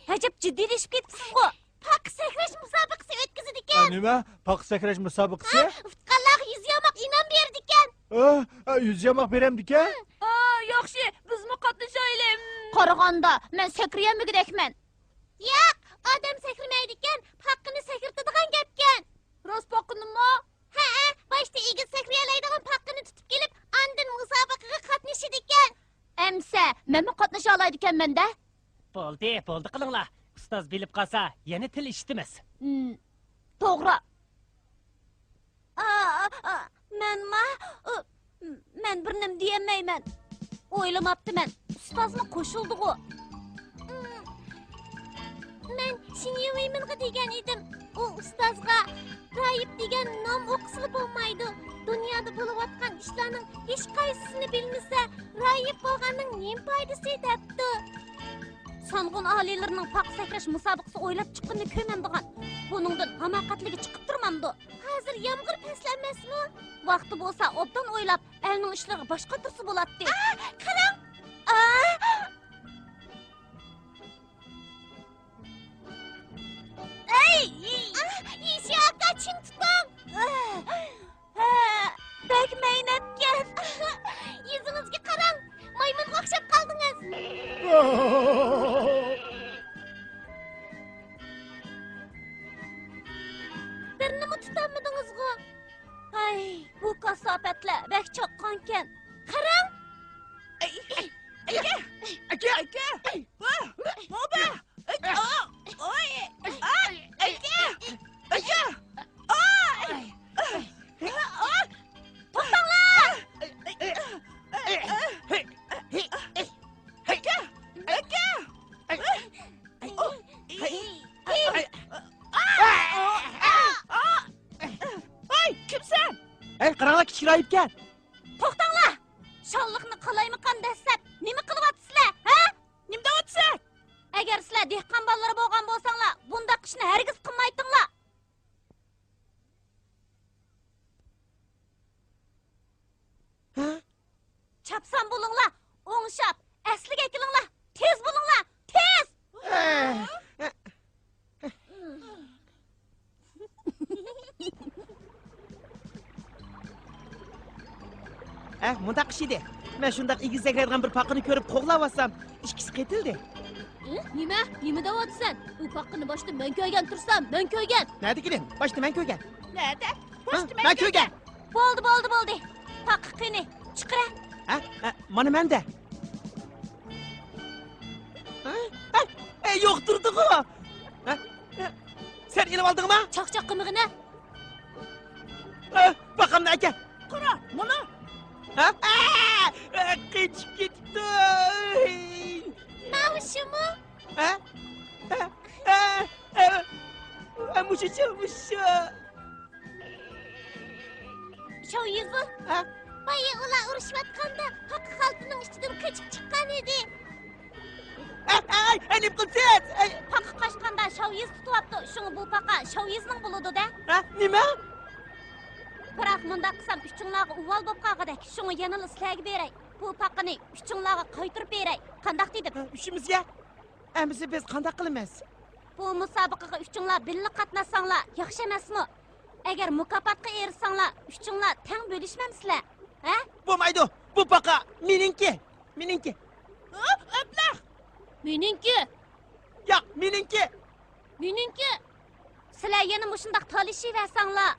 ئەجەب جىددىيلىشىپ كېتىپسىزغۇ؟ پاقا سەكرەش مۇسابىقىسى ئۆتكۈزىدىكەن. ئە، نېمە؟ پاقا سەكرەش مۇسابىقىسى؟ ھە، ئۇتقانلارغا يۈز ياماق ئىنئام بېرىدىكەن. ئە، ئە، يۈز ياماق بېرەمدىكەن؟ ئا، ياخشى، بىزمۇ قاتنىشايلى. قارىغاندا، مەن سەكرىيەلمىگۈدەكمەن. ياق، ئادەم سەكرىمەيدىكەن، پاقىنى سەكرىتىدىغان گەپكەن. راست پاقىنىمۇ؟ ھەئە، باشتا ئېگىز سەكرىيەلەيدىغان پاقىنى تۇتۇپ كېلىپ، ئاندىن مۇسابىقىگە قاتنىشىدىكەن. ئەمسە، مەنمۇ قاتنىشالايدىكەنمەن-دە. بولدى، بولدى قىلىڭلار. ئۇستاز بىلىپ قالسا، يەنە تىل ئىشلىتىمىز. ھىم، توغرا. ئا، ئا، ئا، مەنما؟ ئۇ، مەن بىر نېمە دېيەلمەيمەن. ئويلىماپتىمەن. ئۇستازمۇ قوشۇلدىغۇ. مەن شىنيۇۋېيمىنغا دېگەن ئىدىم، ئۇ ئۇستازغا راھىب دېگەن نام ئوقۇسىلا بولمايدۇ. دۇنيادا بولۇۋاتقان ئىشلارنىڭ ھېچقايسىسىنى بىلمىسە، راھىب بولغاننىڭ نېمە پايدىسى دەپتۇ. سانغۇن ئالىيلىرىنىڭ پاقا سەكرەش مۇسابىقىسى ئويلاپ چىققىنىنى كۆرمەمدىغان. بۇنىڭدىن ھاماقەتلىكى چىقىپ تۇرمامدۇ؟ ھازىر يامغۇر پەسلەنمەسمۇ؟ ۋاقتى بولسا ئوبدان ئويلاپ، ئەلنىڭ ئىشلىرىغا باش قاتۇرسا بولاتتى. ئا، قاراڭ! ئا! ئەي، بىرنىمۇ تۇتالمىدىڭىزغۇ؟ ھەي، بۇ كاساپەتلەر بەك چاققانكەن. قاراڭ! ئەي، ئەي، ئەكە! ئەكە! ئەكە! بۇ، بۇ، بۇ! ئەي، ئا، ئوي! ئا، ئەكە! ئەكە! ئاي! ئا! توختاڭلار! ئەكە! ئەكە! ھەي، كىمسەن؟ ھەي، قاراڭلار، كىچىك راھىبكەن. توختاڭلار! شاللىقنى قالايمىقان دەسسەپ، نېمە قىلىۋاتىسىلەر، ھە؟ نېمە دەۋاتىسەن؟ ئەگەر سىلەر دېھقان بالىلىرى بولغان بولساڭلار، بۇنداق ئىشنى ھەرگىز قىلمايتتىڭلار. ھە؟ چاپسان بولۇڭلار، ئوڭشاپ، ئەسلىگە كېلىڭلار، تېز بولۇڭلار، تېز! ئە، مۇنداق ئىش ئىدى. مەن شۇنداق ئېگىز سەكرەيدىغان بىر پاقىنى كۆرۈپ قوغلاۋاتسام، ئىككىسى قېتىلدى. ئى، نېمە؟ نېمە دەۋاتىسەن؟ ئۇ پاقىنى باشتا مەن كۆرگەن تۇرسام، مەن كۆرگەن. نەدىكىنى؟ باشتا مەن كۆرگەن. نەدە؟ ھە؟ باشتا مەن مەن كۆرگەن. كۆرگەن. بولدى، بولدى، بولدى. پاقا قېنى، چىقىرە. ھە؟ ھە، مانا مەندە. ھە؟ ھە؟ ئە، يوق تۇردىغۇ. ھە؟ ھە؟ سەن ئېلىۋالدىڭما؟ چاقچاق قىلمىغىنە. ھە؟ پاقامنى ئەكە. قارا، مانا. ھە؟ ئە، ئە، قېچىپ كېتىپتۇ. ماۋۇ شۇمۇ؟ ھە؟ ھە؟ ھە؟ ھە؟ ھە، مۇشۇ شۇ، مۇشۇ شۇ. شاۋيىزۇ؟ ھە؟ بايا ئۇلار ئۇرۇشۇۋاتقاندا پاقا خالتىنىڭ ئىچىدىن قېچىپ چىققان ئىدى. ئەي، ئەي، ئەي، نېمە قىلىسىز؟ ئەي. پاقا قاچقاندا شاۋيىز تۇتۇۋاپتۇ، شۇڭا بۇ پاقا شاۋيىزنىڭ بولىدۇ-دە. ھە؟ نېمە؟ بىراق مۇنداق قىلسام ئۈچۈڭلارغا ئۇۋال بولۇپ قالغۇدەك، شۇڭا يەنىلا سىلەرگە بېرەي. بۇ پاقىنى ئۈچۈڭلارغا قايتۇرۇپ بېرەي. قانداق دېدىم؟ ھە، ئۈچىمىزگە؟ ئەمىسە بىز قانداق قىلىمىز؟ بۇ مۇسابىقىگە ئۈچۈڭلار بىللە قاتناشساڭلار ياخشى ئەمەسمۇ؟ ئەگەر مۇكاپاتقا ئېرىشسەڭلار، ئۈچۈڭلار تەڭ بۆلۈشمەمسىلەر؟ ھە؟ بولمايدۇ، بۇ پاقا مېنىڭكى، مېنىڭكى. ھە؟ ئەبلەخ! مېنىڭكى! ياق، مېنىڭكى! مېنىڭكى! سىلەر يەنە مۇشۇنداق تالىشىۋەرسەڭلار،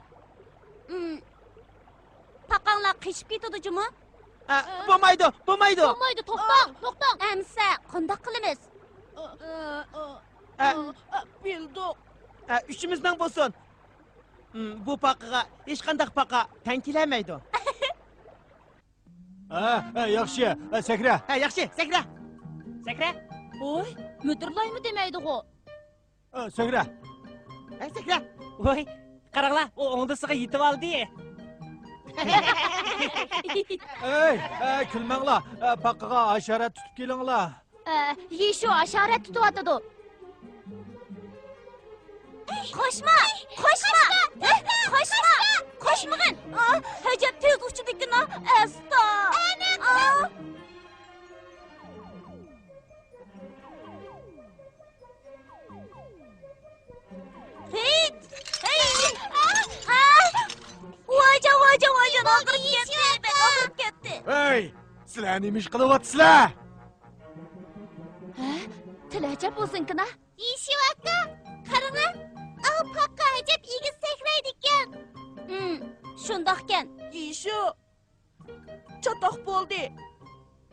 ئىم، پاقاڭلار قېچىپ كېتىدۇ جۇمۇ. ئە، بولمايدۇ، بولمايدۇ. بولمايدۇ، توختاڭ، توختاڭ. ئەمىسە قانداق قىلىمىز؟ ئە، ئە، بىلدۇق. ئە، ئۈچىمىزنىڭ بولسۇن. ئىم، بۇ پاقىغا ھېچقانداق پاقا تەڭ كېلەلمەيدۇ. ھە، ھە، ياخشى. ھە، سەكرە. ھە، ياخشى، سەكرە. سەكرە. ۋوي، مىدىرلايمۇ دېمەيدىغۇ. ھە، سەكرە. ھە، سەكرە. ۋوي، قاراڭلار، ئۇ ئوڭدىسىغا يېتىۋالدى. ئەي، ئەي، كۈلمەڭلار. ئە، پاقىغا ھاشارات تۇتۇپ كېلىڭلار. ئە، يىشۇ ھاشارات تۇتۇۋاتىدۇ. قوشما! قوشما! قوشما! قوشمىغىن! ئا، ئەجەب تېز ئۇچىدىكىنا، ئەستا! ئا! ھېيت! ھېي! ئا! ۋايجان، ۋايجان، ۋايجان، ئاغرىپ كەتتى، بەك ئاغرىپ كەتتى. ھەي! سىلەر نېمە ئىش قىلىۋاتىسىلەر؟ ھە؟ تىلى ئەجەب ئۇزۇنكىنا. يىشۇ ئاكا، قاراڭا، ئاۋۇ پاقا ئەجەب ئېگىز سەكرەيدىكەن. ھىم، شۇنداقكەن. يىشۇ، چاتاق بولدى.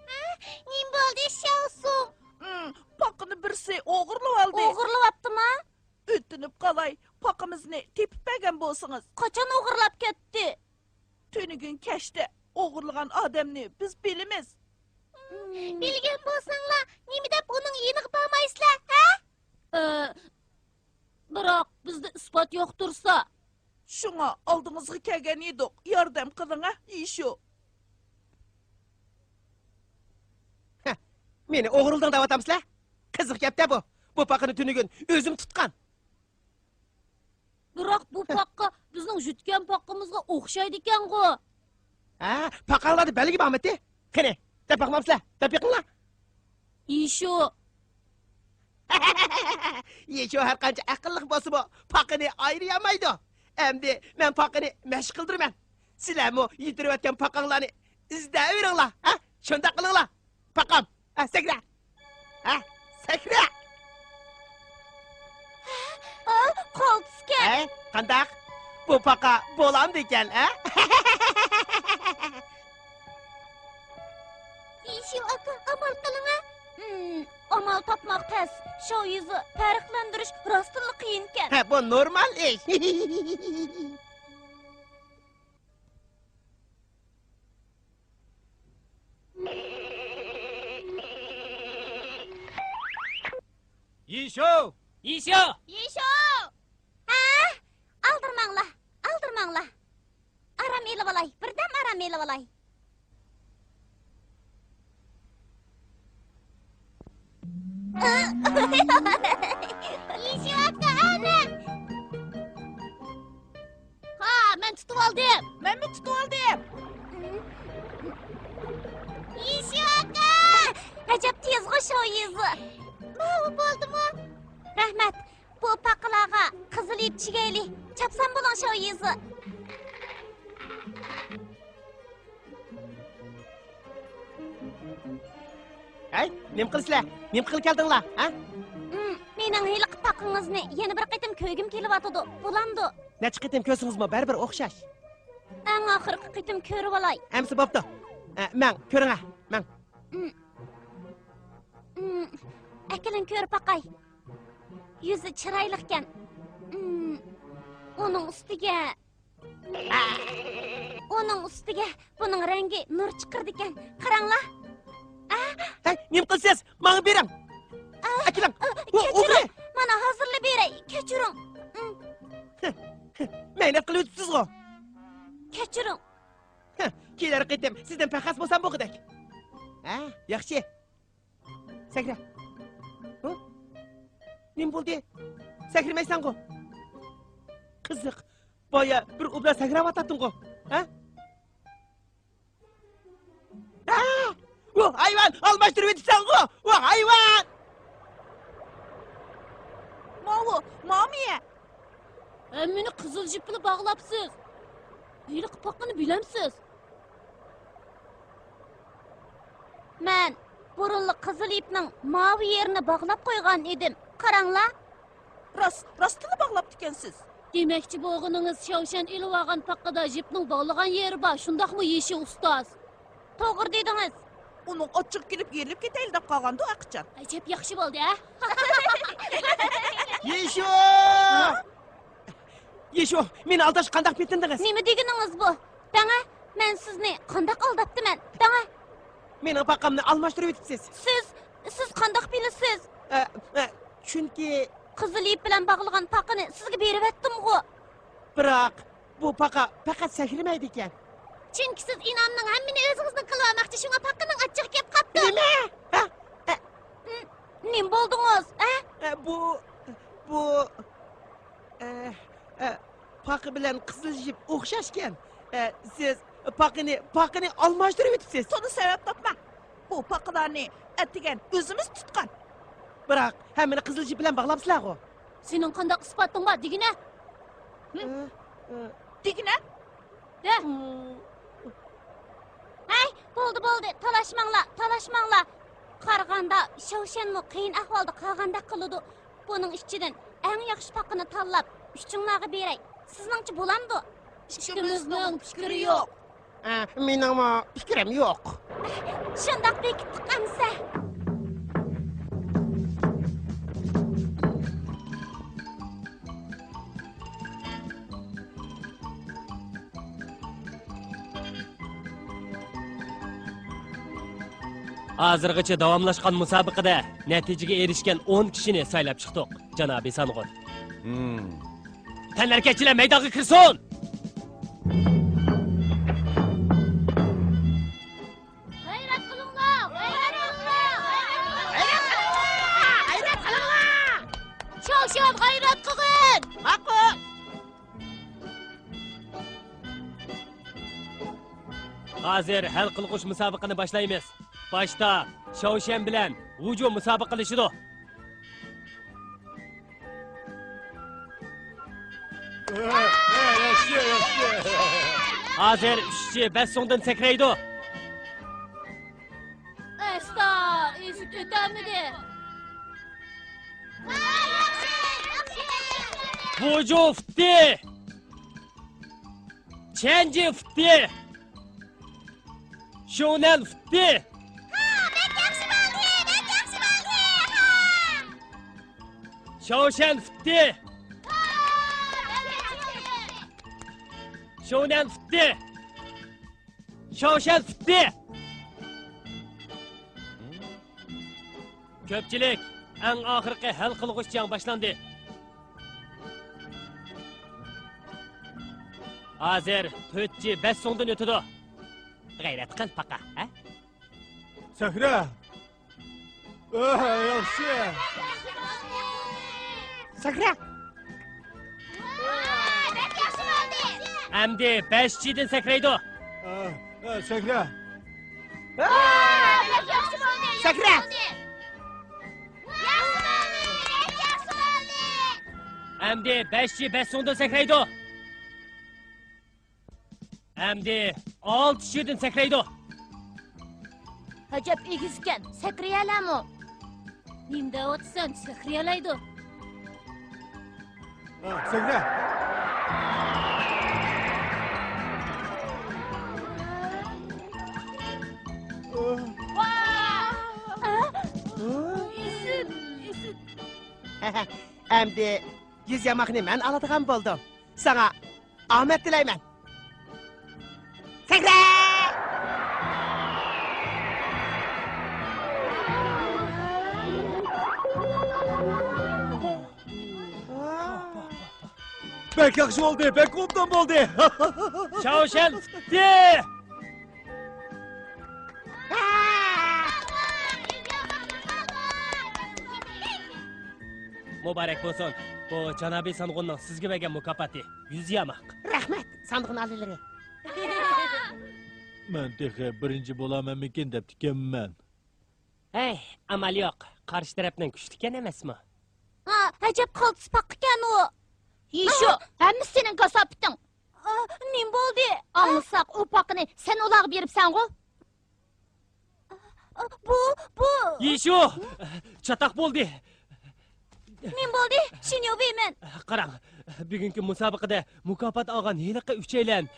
ھە؟ نېمە بولدى، شياۋسۇڭ؟ ھىم، پاقىنى بىرسى ئوغرىلىۋالدى. ئوغرىلىۋاپتىما؟ ئۆتۈنۈپ قالاي، پاقىمىزنى تېپىپ بەرگەن بولسىڭىز. قاچان ئوغرىلاپ كەتتى؟ تۈنۈگۈن كەچتە ئوغرىلىغان ئادەمنى بىز بىلىمىز. بىلگەن بولساڭلار، نېمە دەپ ئۇنىڭ يېنىغا بارمايسىلەر، ھە؟ ئە، بىراق بىزدە ئىسپات يوق تۇرسا. شۇڭا ئالدىڭىزغا كەلگەن ئىدۇق، ياردەم قىلىڭە، يىشۇ. ھە، مېنى ئوغرىلىدىڭ دەۋاتامسىلەر؟ قىزىق گەپتە بۇ. بۇ پاقىنى تۈنۈگۈن ئۆزۈم تۇتقان. بىراق بۇ پاققا بىزنىڭ يۈتكەن پاققىمىزغا ئوخشايدىكەنغۇ. ھە، پاقاڭلاردا بەلگە بارمىتى؟ قېنى، دەپ باقمامسىلەر؟ دەپ بېقىڭلار. يىشۇ. يىشۇ ھەر قانچە ئەقىللىق بولسىمۇ، پاقىنى ئايرىيالمايدۇ. ئەمدى مەن پاقىنى مەشىق قىلدۇرىمەن. سىلەرمۇ يىتىرىۋەتكەن پاقاڭلارنى ئىزدەۋېرىڭلار. ھە، شۇنداق قىلىڭلار. پاقام، ھە، سەكرە. پاقا بولامدىكەن، ھە؟ يىشىۋ ئاكا، ئامال قىلىڭە. ھىم، ئامال تاپماق تەس. شاۋيىزى پەرقلەندۈرۈش راستتىنلا قىيىنكەن. ھە، بۇ نورمال ئىش. يىشو! يىشو! يىشو! ھە؟ ئالدىرىماڭلار، ئالدىرىماڭلار. ئارام ئېلىۋالاي، بىردەم ئارام ئېلىۋالاي. يىشىۋاكا، ئەنە! ھا، مەن تۇتۇۋالدىم. مەنمۇ تۇتۇۋالدىم. يىشىۋاكا! ئەجەب تېزغۇ شاۋيىزى. ماۋۇ بولدىمۇ؟ رەھمەت. بۇ پاقىلارغا قىزىل يىپ چىگەيلى. چاپسان بولۇڭ شاۋيىزى. ھەي، نېمە قىلىسىلەر؟ نېمە قىلىپ كەلدىڭلار، ھە؟ ئىم، مېنىڭ ھېلىقى پاقىڭىزنى يەنە بىر قېتىم كۆرگۈم كېلىۋاتىدۇ. بولامدۇ؟ نەچچە قېتىم كۆرسىڭىزمۇ بەرىبىر ئوخشاش. ئەڭ ئاخىرقى قېتىم كۆرۈۋالاي. ئەمىسە بوپتۇ. ئە، مەڭ، كۆرۈڭە، مەڭ. ئىم. ئىم، ئەكېلىڭ كۆرۈپ باقاي. يۈزى چىرايلىقكەن. ئىم، ئۇنىڭ ئۈستىگە ئۇنىڭ ئۈستىگە بۇنىڭ رەڭگى نۇر چىقىرىدىكەن. قاراڭلار. ھەي، نېمە قىلىسىز؟ ماڭا بېرىڭ. ئەكېلىڭ. ئۇ، كەچۈرۈڭ. ئوغرى. مانا ھازىرلا بېرەي. كەچۈرۈڭ. مەينەت قىلىۋېتىپسىزغۇ. كەچۈرۈڭ. كېلەر قېتىم سىزدىن پەخەس بولسام بولغۇدەك. ھە، ياخشى. سەكرە. ھە؟ نېمە بولدى؟ سەكرىمەيسەنغۇ؟ قىزىق. بايا بىر ئوبدان سەكرەۋاتاتتىڭغۇ؟ ھە؟ ئا! ۋو، ھايۋان! ئالماشتۇرۇۋېتىپسەنغۇ؟ ۋو، ھايۋان! ماۋۇ، مامىيە! ھەممىنى قىزىل جىپ بىلەن باغلاپسىز. ھېلىقى پاقىنى بىلەمسىز؟ مەن بۇرۇنلا قىزىل يىپنىڭ ماۋۇ يېرىنى باغلاپ قويغان ئىدىم. قاراڭلار. راست، راستلا باغلاپتىكەنسىز. دېمەكچى بولغىنىڭىز شاۋشەن ئېلىۋالغان پاقىدا جىپنىڭ باغلىغان يېرى بار، شۇنداقمۇ يىشى ئۇستاز؟ توغرا دېدىڭىز. ئۇنىڭ ئاچچىقى كېلىپ يېرىلىپ كېتەيلى دەپ قالغاندۇ ئەقىچان. ئەجەب ياخشى بولدى، ھە؟ يىشۇ! ھە؟ يىشۇ، مېنى ئالداشقا قانداق پېتىندىڭىز؟ نېمە دېگىنىڭىز بۇ؟ دەڭە، مەن سىزنى قانداق ئالداپتىمەن؟ دەڭە. مېنىڭ پاقامنى ئالماشتۇرۇۋېتىپسىز. سىز، سىز قانداق بىلىسىز؟ ئە، ئە، چۈنكى قىزىل يىپ بىلەن باغلىغان پاقىنى سىزگە بېرىۋەتتىمغۇ. بىراق، بۇ پاقا پەقەت سەكرىمەيدىكەن. چۈنكى سىز ئىنئامنىڭ ھەممىنى ئۆزىڭىزنىڭ قىلىۋالماقچى، شۇڭا پاقىنىڭ ئاچچىقى كەپ قاپتۇ. نېمە؟ ھە؟ ئە. ن-، نېمە بولدىڭىز، ھە؟ ئە، بۇ، بۇ، ئە، ئە، پاقا بىلەن قىزىل يىپ ئوخشاشكەن. ئە، سىز پاقىنى، پاقىنى ئالماشتۇرۇۋېتىپسىز. تولا سەۋەب تاپماڭ. بۇ پاقىلارنى ئەتىگەن ئۆزىمىز تۇتقان. بىراق، ھەممىنى قىزىل يىپ بىلەن باغلاپسىلەرغۇ. سېنىڭ قانداق ئىسپاتىڭ بار دېگىنە؟ ھە؟ ئە، ئە. دېگىنە؟ دە. ھەي، بولدى، بولدى، تالاشماڭلار، تالاشماڭلار. قارىغاندا شاۋشەنمۇ قىيىن ئەھۋالدا قالغاندەك قىلىدۇ. بۇنىڭ ئىچىدىن ئەڭ ياخشى پاقىنى تاللاپ، ئۈچۈڭلارغا بېرەي. سىزنىڭچە بولامدۇ؟ ئىككىمىزنىڭ پىكرى يوق. ئە، مېنىڭمۇ پىكرىم يوق. شۇنداق بېكىتتۇق ئەمىسە. ھازىرغىچە داۋاملاشقان مۇسابىقىدە نەتىجىگە ئېرىشكەن ئون كىشىنى سايلاپ چىقتۇق، جانابىي سانغۇن. ھىم. تەنھەرىكەتچىلەر مەيدانغا كىرسۇن! غەيرەت قىلىڭلار! غەيرەت قىلىڭلار! غەيرەت قىلىڭلار! غەيرەت قىلىڭلار! شاۋشيەن، غەيرەت قىلغىن! ماقۇل! ھازىر ھەل قىلغۇچ مۇسابىقىنى باشلايمىز. باشتا شاۋشيەن بىلەن ۋۇجۇ مۇسابىقىلىشىدۇ. ھازىر ئۈچىنچى بەسسۇڭدىن سەكرەيدۇ. ئەستا، ئېزىپ ئۆتەلمىدى. ۋۇجۇ ئۇتتى. چيەنجى ئۇتتى. شيۇنەن ئۇتتى. ھا، بەك ياخشى بولدى، بەك ياخشى بولدى. ھا. شياۋشەن ئۇتتى. ھا، بەك ياخشى بولدى. شيۇنەن ئۇتتى. شياۋشەن ئۇتتى. كۆپچىلىك، ئەڭ ئاخىرقى ھەل قىلغۇچ جەڭ باشلاندى. ھازىر تۆت جى بەش سوڭدىن ئۆتىدۇ. غەيرەت قىل، پاقا، ھە؟ سەھرا! ئۆھ، ياخشى! سەھرا! ئەمدى بەش جىدىن سەكرەيدۇ. ئە، ئە، سەھرا! سەھرا! ئەمدى بەش جى بەش سوڭدىن سەكرەيدۇ. ئەمدى ئالتە جىدىن سەكرەيدۇ. ئەجەب ئېگىزكەن، سەكرىيەلەمۇ؟ نېمە دەۋاتىسەن، سەكرىيەلەيدۇ. ھە، سەكرە. ئەمدى يۈز ياماقنى مەن ئالىدىغان بولدۇم. ساڭا ئامەت تىلەيمەن. سەكرە! بەك ياخشى بولدى، بەك ئوبدان بولدى. چاۋشيەن ئۇتتى! مۇبارەك بولسۇن. بۇ جانابىي سانغۇننىڭ سىزگە بەرگەن مۇكاپاتى، يۈز ياماق. رەھمەت، سانغۇن ئالىيلىرى. مەن تېخى بىرىنچى بولارمەنمىكىن دەپتىكەنمەن. ھەي، ئامال يوق، قارشى تەرەپنىڭ كۈچلۈككەن ئەمەسمۇ؟ ھا، ئەجەب قالتىس پاقىكەن ئۇ. يىشۇ، ھەممىسى سېنىڭ كاساپىتىڭ. ئا، نېمە بولدى؟ ئاڭلىساق، ئۇ پاقىنى سەن ئۇلارغا بېرىپسەنغۇ؟ بۇ، بۇ. يىشۇ! چاتاق بولدى. نېمە بولدى؟ شىنيۇ ۋېيمېن. قاراڭ، بۈگۈنكى مۇسابىقىدە مۇكاپات ئالغان ھېلىقى ئۈچەيلەن.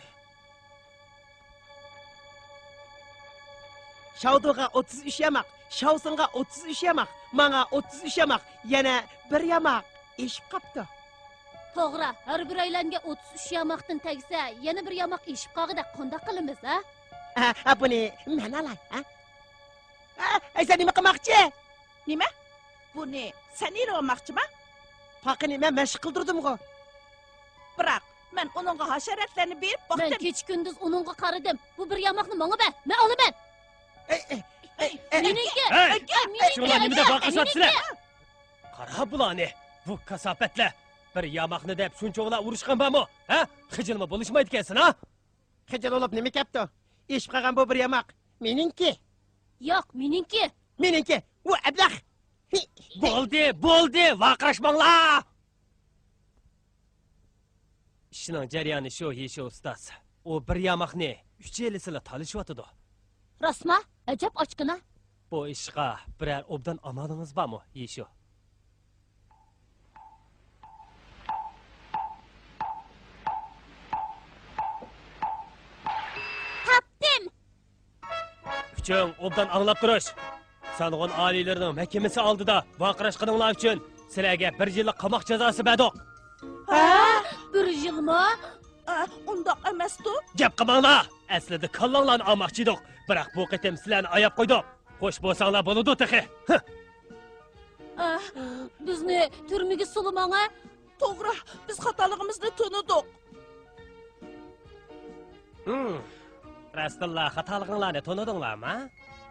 شاۋدۇغا ئوتتۇز ئۈچ ياماق، شاۋسىڭغا ئوتتۇز ئۈچ ياماق، ماڭا ئوتتۇز ئۈچ ياماق، يەنە بىر ياماق ئېشىپ قاپتۇ. توغرا، ھەر بىرەيلەنگە ئوتتۇز ئۈچ ياماقتىن تەگسە، يەنە بىر ياماق ئېشىپ قالغۇدەك قانداق قىلىمىز، ھە؟ ھە، ھە، بۇنى مەن ئالاي، ھە؟ ھە، ئەي، سەن نېمە قىلماقچى؟ نېمە؟ بۇنى سەن ئېلىۋالماقچىما؟ پاقىنى مەن مەشىق قىلدۇردۇمغۇ. بىراق، مەن ئۇنىڭغا ھاشاراتلارنى بېرىپ باقتىم. مەن كېچە-كۈندۈز ئۇنىڭغا قارىدىم. بۇ بىر ياماقنى ماڭا بەر، مەن ئالىمەن. ئەي، ئەي، ئەي، ئەي، مېنىڭكى! ھەي! ئەي، مېنىڭكى! شۇڭا نېمىدە ۋارقىرىشىۋاتىسىلەر؟ مېنىڭكى! قارا بۇلارنى! بۇ كاساپەتلەر! بىر ياماقنى دەپ شۇنچىۋالا ئۇرۇشقان بارمۇ؟ ھە؟ خىجىلمۇ بولۇشمايدىكەنسەن، ھە؟ خىجىل بولۇپ نېمە كەپتۇ؟ ئېشىپ قالغان بۇ بىر ياماق مېنىڭكى. ياق، مېنىڭكى. مېنىڭكى. ئۇ ئەبلەخ. بولدى، بولدى، ۋارقىراشماڭلار! ئىشنىڭ جەريانى شۇ، يىشۇ ئۇستاز. ئۇ بىر ياماقنى ئۈچەيلىسىلا تالىشىۋاتىدۇ. راستما؟ ئەجەب ئاچكىنا. بۇ ئىشقا بىرەر ئوبدان ئامالىڭىز بارمۇ، يىشۇ؟ تاپتىم! ئۈچۈڭ ئوبدان ئاڭلاپ تۇرۇش! سانغۇن ئالىيلىرىنىڭ مەھكىمىسى ئالدىدا ۋارقىراشقىنىڭلار ئۈچۈن سىلەرگە بىر يىللىق قاماق جازاسى بەردۇق. ھە؟ بىر يىلمۇ؟ ئە، ئۇنداق ئەمەستۇ. گەپ قىلماڭلار! ئەسلىدە كاللاڭلارنى ئالماقچى ئىدۇق، بىراق بۇ قېتىم سىلەرنى ئاياپ قويدۇق. خوش بولساڭلار بولىدۇ تېخى. ھە. ئە، بىزنى تۈرمىگە سولىماڭە. توغرا، بىز خاتالىقىمىزنى تونۇدۇق. ھىم. راستتىنلا خاتالىقىڭلارنى تونۇدۇڭلارمۇ؟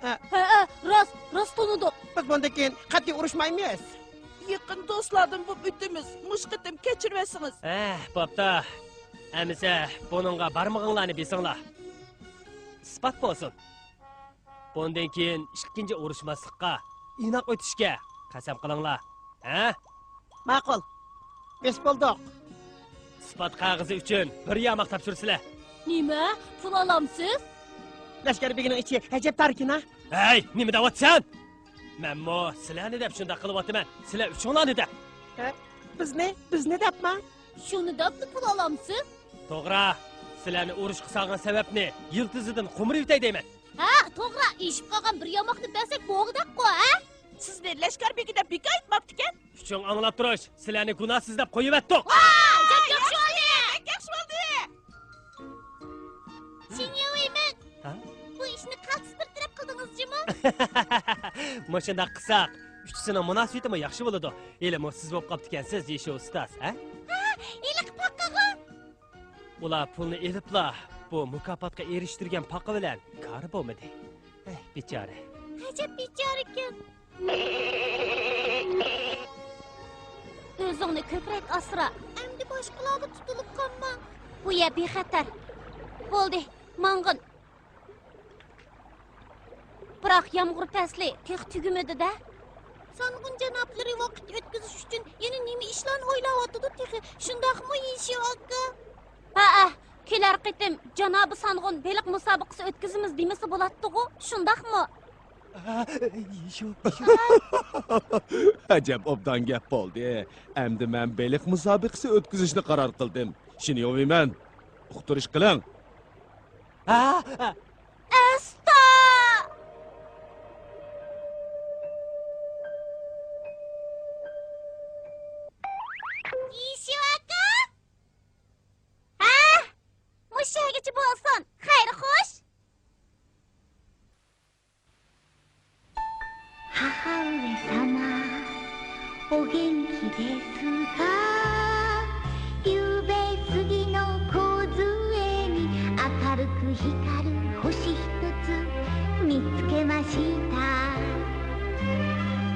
ھە. ھە، ھە، راست، راست تونۇدۇق. بىز بۇندىن كېيىن قەتئىي ئۇرۇشمايمىز. يېقىن دوستلاردىن بولۇپ ئۆتىمىز. مۇشۇ قېتىم كەچۈرۈۋەتسىڭىز. ھە، بوپتۇ. ئەمىسە بۇنىڭغا بارمىقىڭلارنى بېسىڭلار. ئىسپات بولسۇن. بۇندىن كېيىن ئىككىنچى ئۇرۇشماسلىققا، ئىناق ئۆتۈشكە قەسەم قىلىڭلار. ھە؟ ماقۇل. بەس بولدۇق. ئىسپات قەغىزى ئۈچۈن بىر ياماق تاپشۇرىسىلەر. نېمە؟ پۇل ئالامسىز؟ لەشكەر بېگىنىڭ ئىچى ئەجەب تاركىنا. ھەي، نېمە دەۋاتىسەن؟ مەنمۇ سىلەرنى دەپ شۇنداق قىلىۋاتىمەن. سىلەر ئۈچۈڭلارنى دەپ. ھە؟ بىزنى، بىزنى دەپما؟ شۇنى دەپلا پۇل ئالامسىز؟ توغرا. سىلەرنى ئۇرۇشقا سالغان سەۋەبنى يىلتىزىدىن قومۇرۇۋېتەي دەيمەن. ھە، توغرا، ئېشىپ قالغان بىر ياماقنى بەرسەك بولغۇدەكقۇ، ھە؟ سىزنى لەشكەر بېگى دەپ بىكار ئېيتماپتىكەن. ئۈچۈڭ ئاڭلاپ تۇرۇش، سىلەرنى گۇناھسىز دەپ قويۇۋەتتۇق. ۋاي، بەك ياخشى بولدى! بەك ياخشى بولدى! شېڭيۈۋېيمىن، ھە؟ بۇ ئىشنى قالتىس بىر تەرەپ قىلدىڭىز جۇمۇ؟ مۇشۇنداق قىلساق، ئۈچىسىنىڭ مۇناسىۋىتىمۇ ياخشى بولىدۇ. ھېلىمۇ سىز بولۇپ قاپتىكەنسىز، يېشى ئۇستاز، ھە؟ ھە، ھېلىقى پاقىغۇ؟ ئۇلار پۇلنى ئېلىپلا، بۇ مۇكاپاتقا ئېرىشتۈرگەن پاقا بىلەن كارى بولمىدى. ئەي، بىچارە. ئەجەب بىچارىكەن. ئۆزۈڭنى كۆپرەك ئاسرا. ئەمدى باشقىلارغا تۇتۇلۇپ قالما. بۇ يەر بىخەتەر. بولدى، ماڭغىن. بىراق يامغۇر پەسلى تېخى تۈگىمىدى-دە. سانغۇن جانابلىرى ۋاقىت ئۆتكۈزۈش ئۈچۈن يەنە نېمە ئىشلارنى ئويلاۋاتىدۇ تېخى، شۇنداقمۇ، يىشىۋ ئاكا؟ ھەئە، كېلەر قېتىم جانابى سانغۇن بېلىق مۇسابىقىسى ئۆتكۈزىمىز دېمىسە بولاتتىغۇ، شۇنداقمۇ؟ ئەجەب ئوبدان گەپ بولدى. ئەمدى مەن بېلىق مۇسابىقىسى ئۆتكۈزۈشنى قارار قىلدىم. شېنيۇۋېيمەن، ئۇقتۇرۇش قىلىڭ. ئەستا! يىشىۋاكا! ھە؟ مۇشۇ يەرگىچە بولسۇن. خەير خوش. 母上様、お元気ですか？ 夕べ過ぎの梢に明るく光る星一つ見つけました。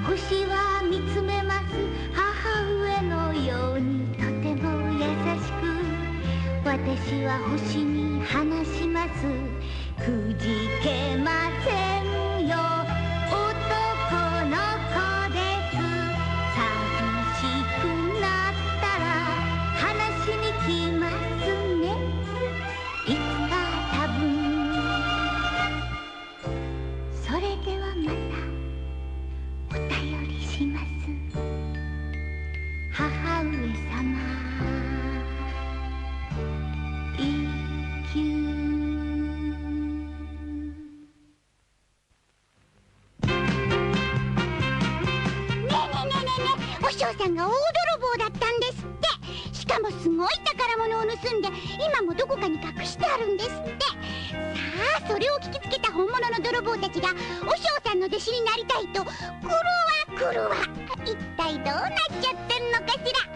星は見つめます、母上のようにとても優しく。私は星に話します。 くじけませんよ、男の子です。寂しくなったら話しに来ますね、いつか多分。それではまたお便りします、母上様。 ねえねえねえねえねえ、和尚さんが大泥棒だったんですって。しかもすごい宝物を盗んで、今もどこかに隠してあるんですって。さあ、それを聞きつけた本物の泥棒たちが和尚さんの弟子になりたいと、来るわ来るわ。一体どうなっちゃってんのかしら。